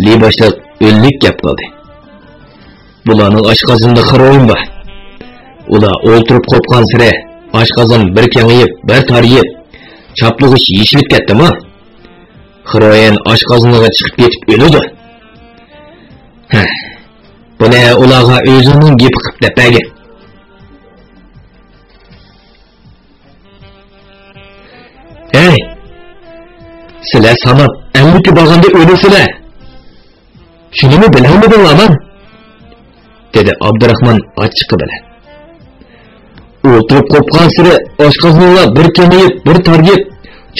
لى باشلىق ئۈنلۈك گەپ قىلدى. بۇلارنىڭ ئاشقازىنىدا خىروئىن بار. ئۇلار ئولتۇرۇپ قوپقانسېرى ئاشقازان بىر كېڭىيىپ، بىر تارىيىپ، چاپلىغۇچ يېشىلىپ كەتتىمۇ؟ خىروئىن ئاشقازىنىغا چىقىپ كېتىپ ئۆلىدۇ. ھە، بۇنى ئۇلارغا ئۆزۈڭنىڭ گېپى قىلىپ دەپ بەرگىن. ھەي! سىلەر ساناپ ئەللىككە بارغاندا ئۆلىسىلەر. شۇنىمۇ بىلەلمىدىڭلارمۇ؟ دېدى ئابدۇراخمان ئاچچىقى بىلەن. ئولتۇرۇپ قوپقانسېرى ئاشقازىنىڭلار بىر كېڭىيىپ، بىر تارىيىپ،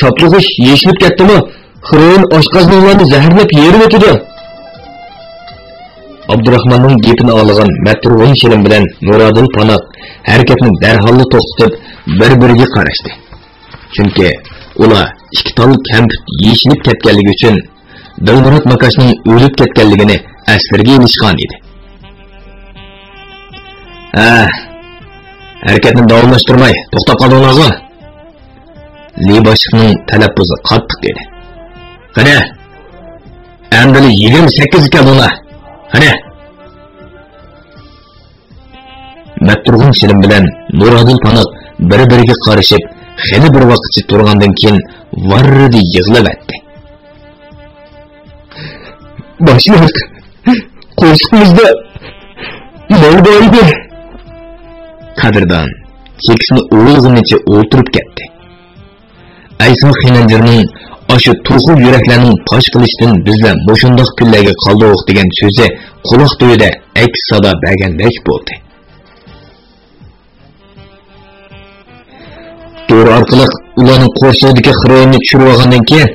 چاپلىغۇچ يېشىلىپ كەتتىمۇ، خىروئىن ئاشقازىنىڭلارنى زەھەرلەپ يېرىۋېتىدۇ. ئابدۇراخماننىڭ گېپىنى ئاڭلىغان مەتتۇرغۇن شىرىن بىلەن نۇرادىل پاناق ھەرىكەتنى دەرھاللا توختىتىپ، بىر-بىرىگە قاراشتى. چۈنكى ئۇلار ئىككى تال كەمپۈت يېشىلىپ كەتكەنلىكى ئۈچۈن دىلمۇرات ماكاشنىڭ ئۆلۈپ كەتكەنلىكىنى ئەسلىرىگە ئېلىشقان ئىدى. ھە، ھەرىكەتنى داۋاملاشتۇرماي توختاپ قالدىڭلارغۇ؟ لى باشلىقنىڭ تەلەپپۇزى قاتتىق ئىدى. قېنى، ئەمدىلا يىگىرمە سەككىزگە كەلدىڭلار. قېنى! مەتتۇرغۇن شىرىن بىلەن نۇرادىل پاناق بىر-بىرىگە قارىشىپ، خېلى بىر ۋاقىتچە تۇرغاندىن كېيىن ۋاررىدە يىغلىۋەتتى. باشلىق، قورسىقىمىزدا مال بار ئىدى. قەدىردان چېكىسىنى ئۇۋۇلىغىنىچە ئولتۇرۇپ كەتتى. ئەيسا خېنەنجىرنىڭ «ئاشۇ توخۇ يۈرەكلەرنىڭ پاش قىلىشتىن بىزلەر مۇشۇنداق كۈنلەرگە قالدۇق» دېگەن سۆزى قۇلاق تۈۋىدە ئەكس سادا بەرگەندەك بولدى. «دورا ئارقىلىق ئۇلارنىڭ قورسىقىدىكى خىروئىننى چۈشۈرۈۋالغاندىن كېيىن»،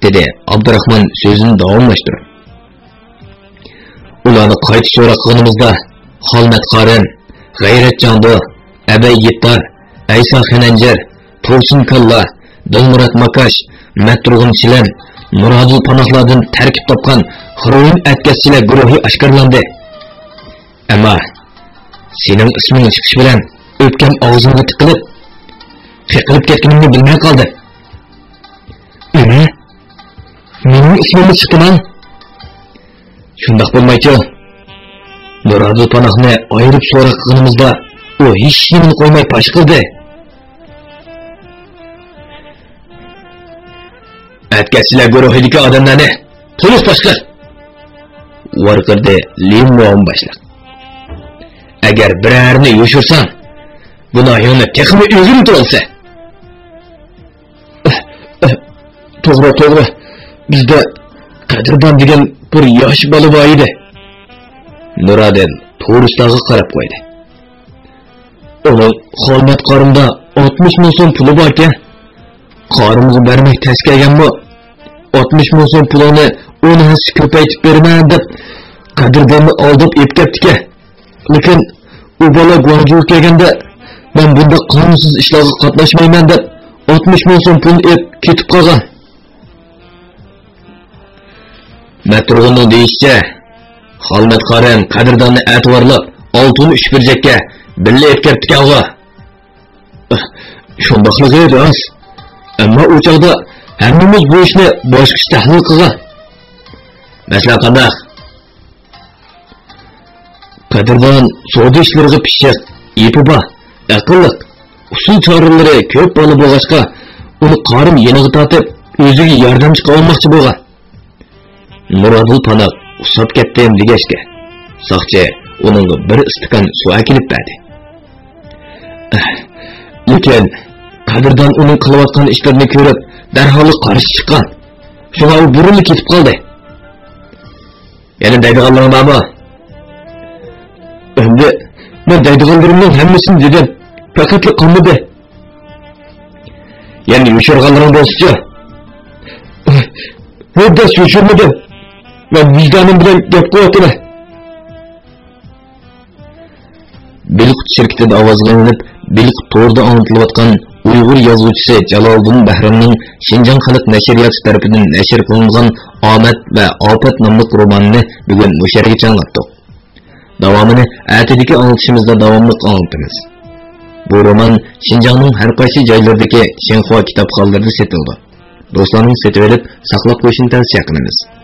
دېدى ئابدۇراخمان سۆزىنى داۋاملاشتۇرۇپ. ئۇلارنى قايتا سوراق قىلغىنىمىزدا، خالمەت قارىم، غەيرەت جاڭدۇ، ئەبەي يىپتار، ئەيسا خېنەنجىر، تۇرسۇن كاللا، دىلمۇرات ماكاش، مەتتۇرغۇن شىلەن، نۇرادىل پاناھلاردىن تەركىب تاپقان خىروئىن ئەتكەسچىلەر گۇرۇھى ئاشكارىلاندى. ئەمما سېنىڭ ئىسمىڭ چىقىشى بىلەن ئۆپكەم ئاغزىمغا تىقىلىپ، قېقىلىپ كەتكىنىمنى بىلمەي قالدىم. ئەمە مېنىڭ ئىسمىممۇ چىقتىما؟ شۇنداق بولمايچۇ؟ نۇرادىل پاناھنى ئايرىپ سوراق قىلغىنىمىزدا، ئۇ ھېچنېمىنى قويماي پاش قىلدى. ئەتكەسچىلەر گۇرۇھىدىكى ئادەملەرنى تولۇق پاش قىل! ۋارقىرىدى لىن مۇئاۋىن باشلىق. ئەگەر بىرەرىنى يوشۇرساڭ، گۇناھىڭنى تېخىمۇ ئۆزۈمتۈرەلسەن! توغرا، توغرا. بىزدە قەدىردان دېگەن بىر ياش بالا بار ئىدى. نۇرادىل تۇرۇسلارغا قاراپ قويدى. ئۇنىڭ خالمەت قارىمدا ئاتمىش مىڭ سوم پۇلى باركەن. قارىمغا بەرمەك تەس كەلگەنمۇ؟ ئاتمىش مىڭ سوم پۇلۇڭنى ئون ھەسسە كۆپەيتىپ بېرىمەن دەپ، قەدىرداننى ئالداپ ئېلىپ كەپتىكەن. لېكىن ئۇ بالا گۇاڭجۇغا كەلگەندە، مەن بۇنداق قانۇنسىز ئىشلارغا قاتناشمايمەن دەپ، ئاتمىش مىڭ سوم پۇلنى ئېلىپ كېتىپ قالغان. مەتتۇرغۇننىڭ دېيىشىچە، خالمەت قارىم قەدىرداننى ئەتىۋارلاپ، ئالتە ئون ئۈچ بىر چەككە بىللە ئېلىپ كەپتىكەنغۇ. شۇنداقلىقى راست. ئەمما ئۇ چاغدا ھەممىمىز بۇ ئىشنى باشقىچە تەھلىل قىلغان. مەسىلەن، قانداق؟ قەدىردان سودا ئىشلىرىغا پىششىق، ئېپى بار، ئەقىللىق، ئۇسۇل چارىلىرى كۆپ بالا بولغاچقا، ئۇنى قارىم يېنىغا تارتىپ، ئۆزىگە ياردەمچى قىلالماقچى بولغان. نۇرادىل پاناق ئۇسساپ كەتتىم دېگەچكە، ساقچى ئۇنىڭغا بىر ئىستاكان سۇ ئەكېلىپ بەردى. لېكىن قەدىردان ئۇنىڭ قىلىۋاتقان ئىشلىرىنى كۆرۈپ، دەرھاللا قارشى چىققان. شۇڭا ئۇ بۇرۇنلا كېتىپ قالدى. يەنە دەيدىغانلىرىڭ بارمۇ؟ ئەمدى مەن دەيدىغانلىرىمنىڭ ھەممىسىنى دېدىم. پەقەتلا قالمىدى. يەنە يوشۇرغانلىرىڭ بولسىچۇ؟ ھەرگىز يوشۇرمىدىم. مەن ۋىجدانىم بىلەن گەپ قىلىۋاتىمەن. بىلقۇت شىركىتىدە ئاۋازغا ئېلىنىپ، بىلقۇت تورىدا ئاڭلىتىلىۋاتقان ئۇيغۇر يازغۇچىسى جالالىدىن بەھرامنىڭ شىنجاڭ خەلق نەشرىياتى تەرىپىدىن نەشر قىلىنغان ئامەت ۋە ئاپەت ناملىق رومانىنى بۈگۈن مۇشۇ يەرگىچە ئاڭلاتتۇق. داۋامىنى ئەتىدىكى ئاڭلىتىشىمىزدا داۋاملىق ئاڭلىتىمىز. بۇ رومان شىنجاڭنىڭ ھەر قايسى جايلىرىدىكى شىنخۇا كىتابخانىلىرىدا سېتىلىدۇ. دوستلارنىڭ سېتىۋېلىپ ساقلاپ قويۇشىنى تەۋسىيە قىلىمىز.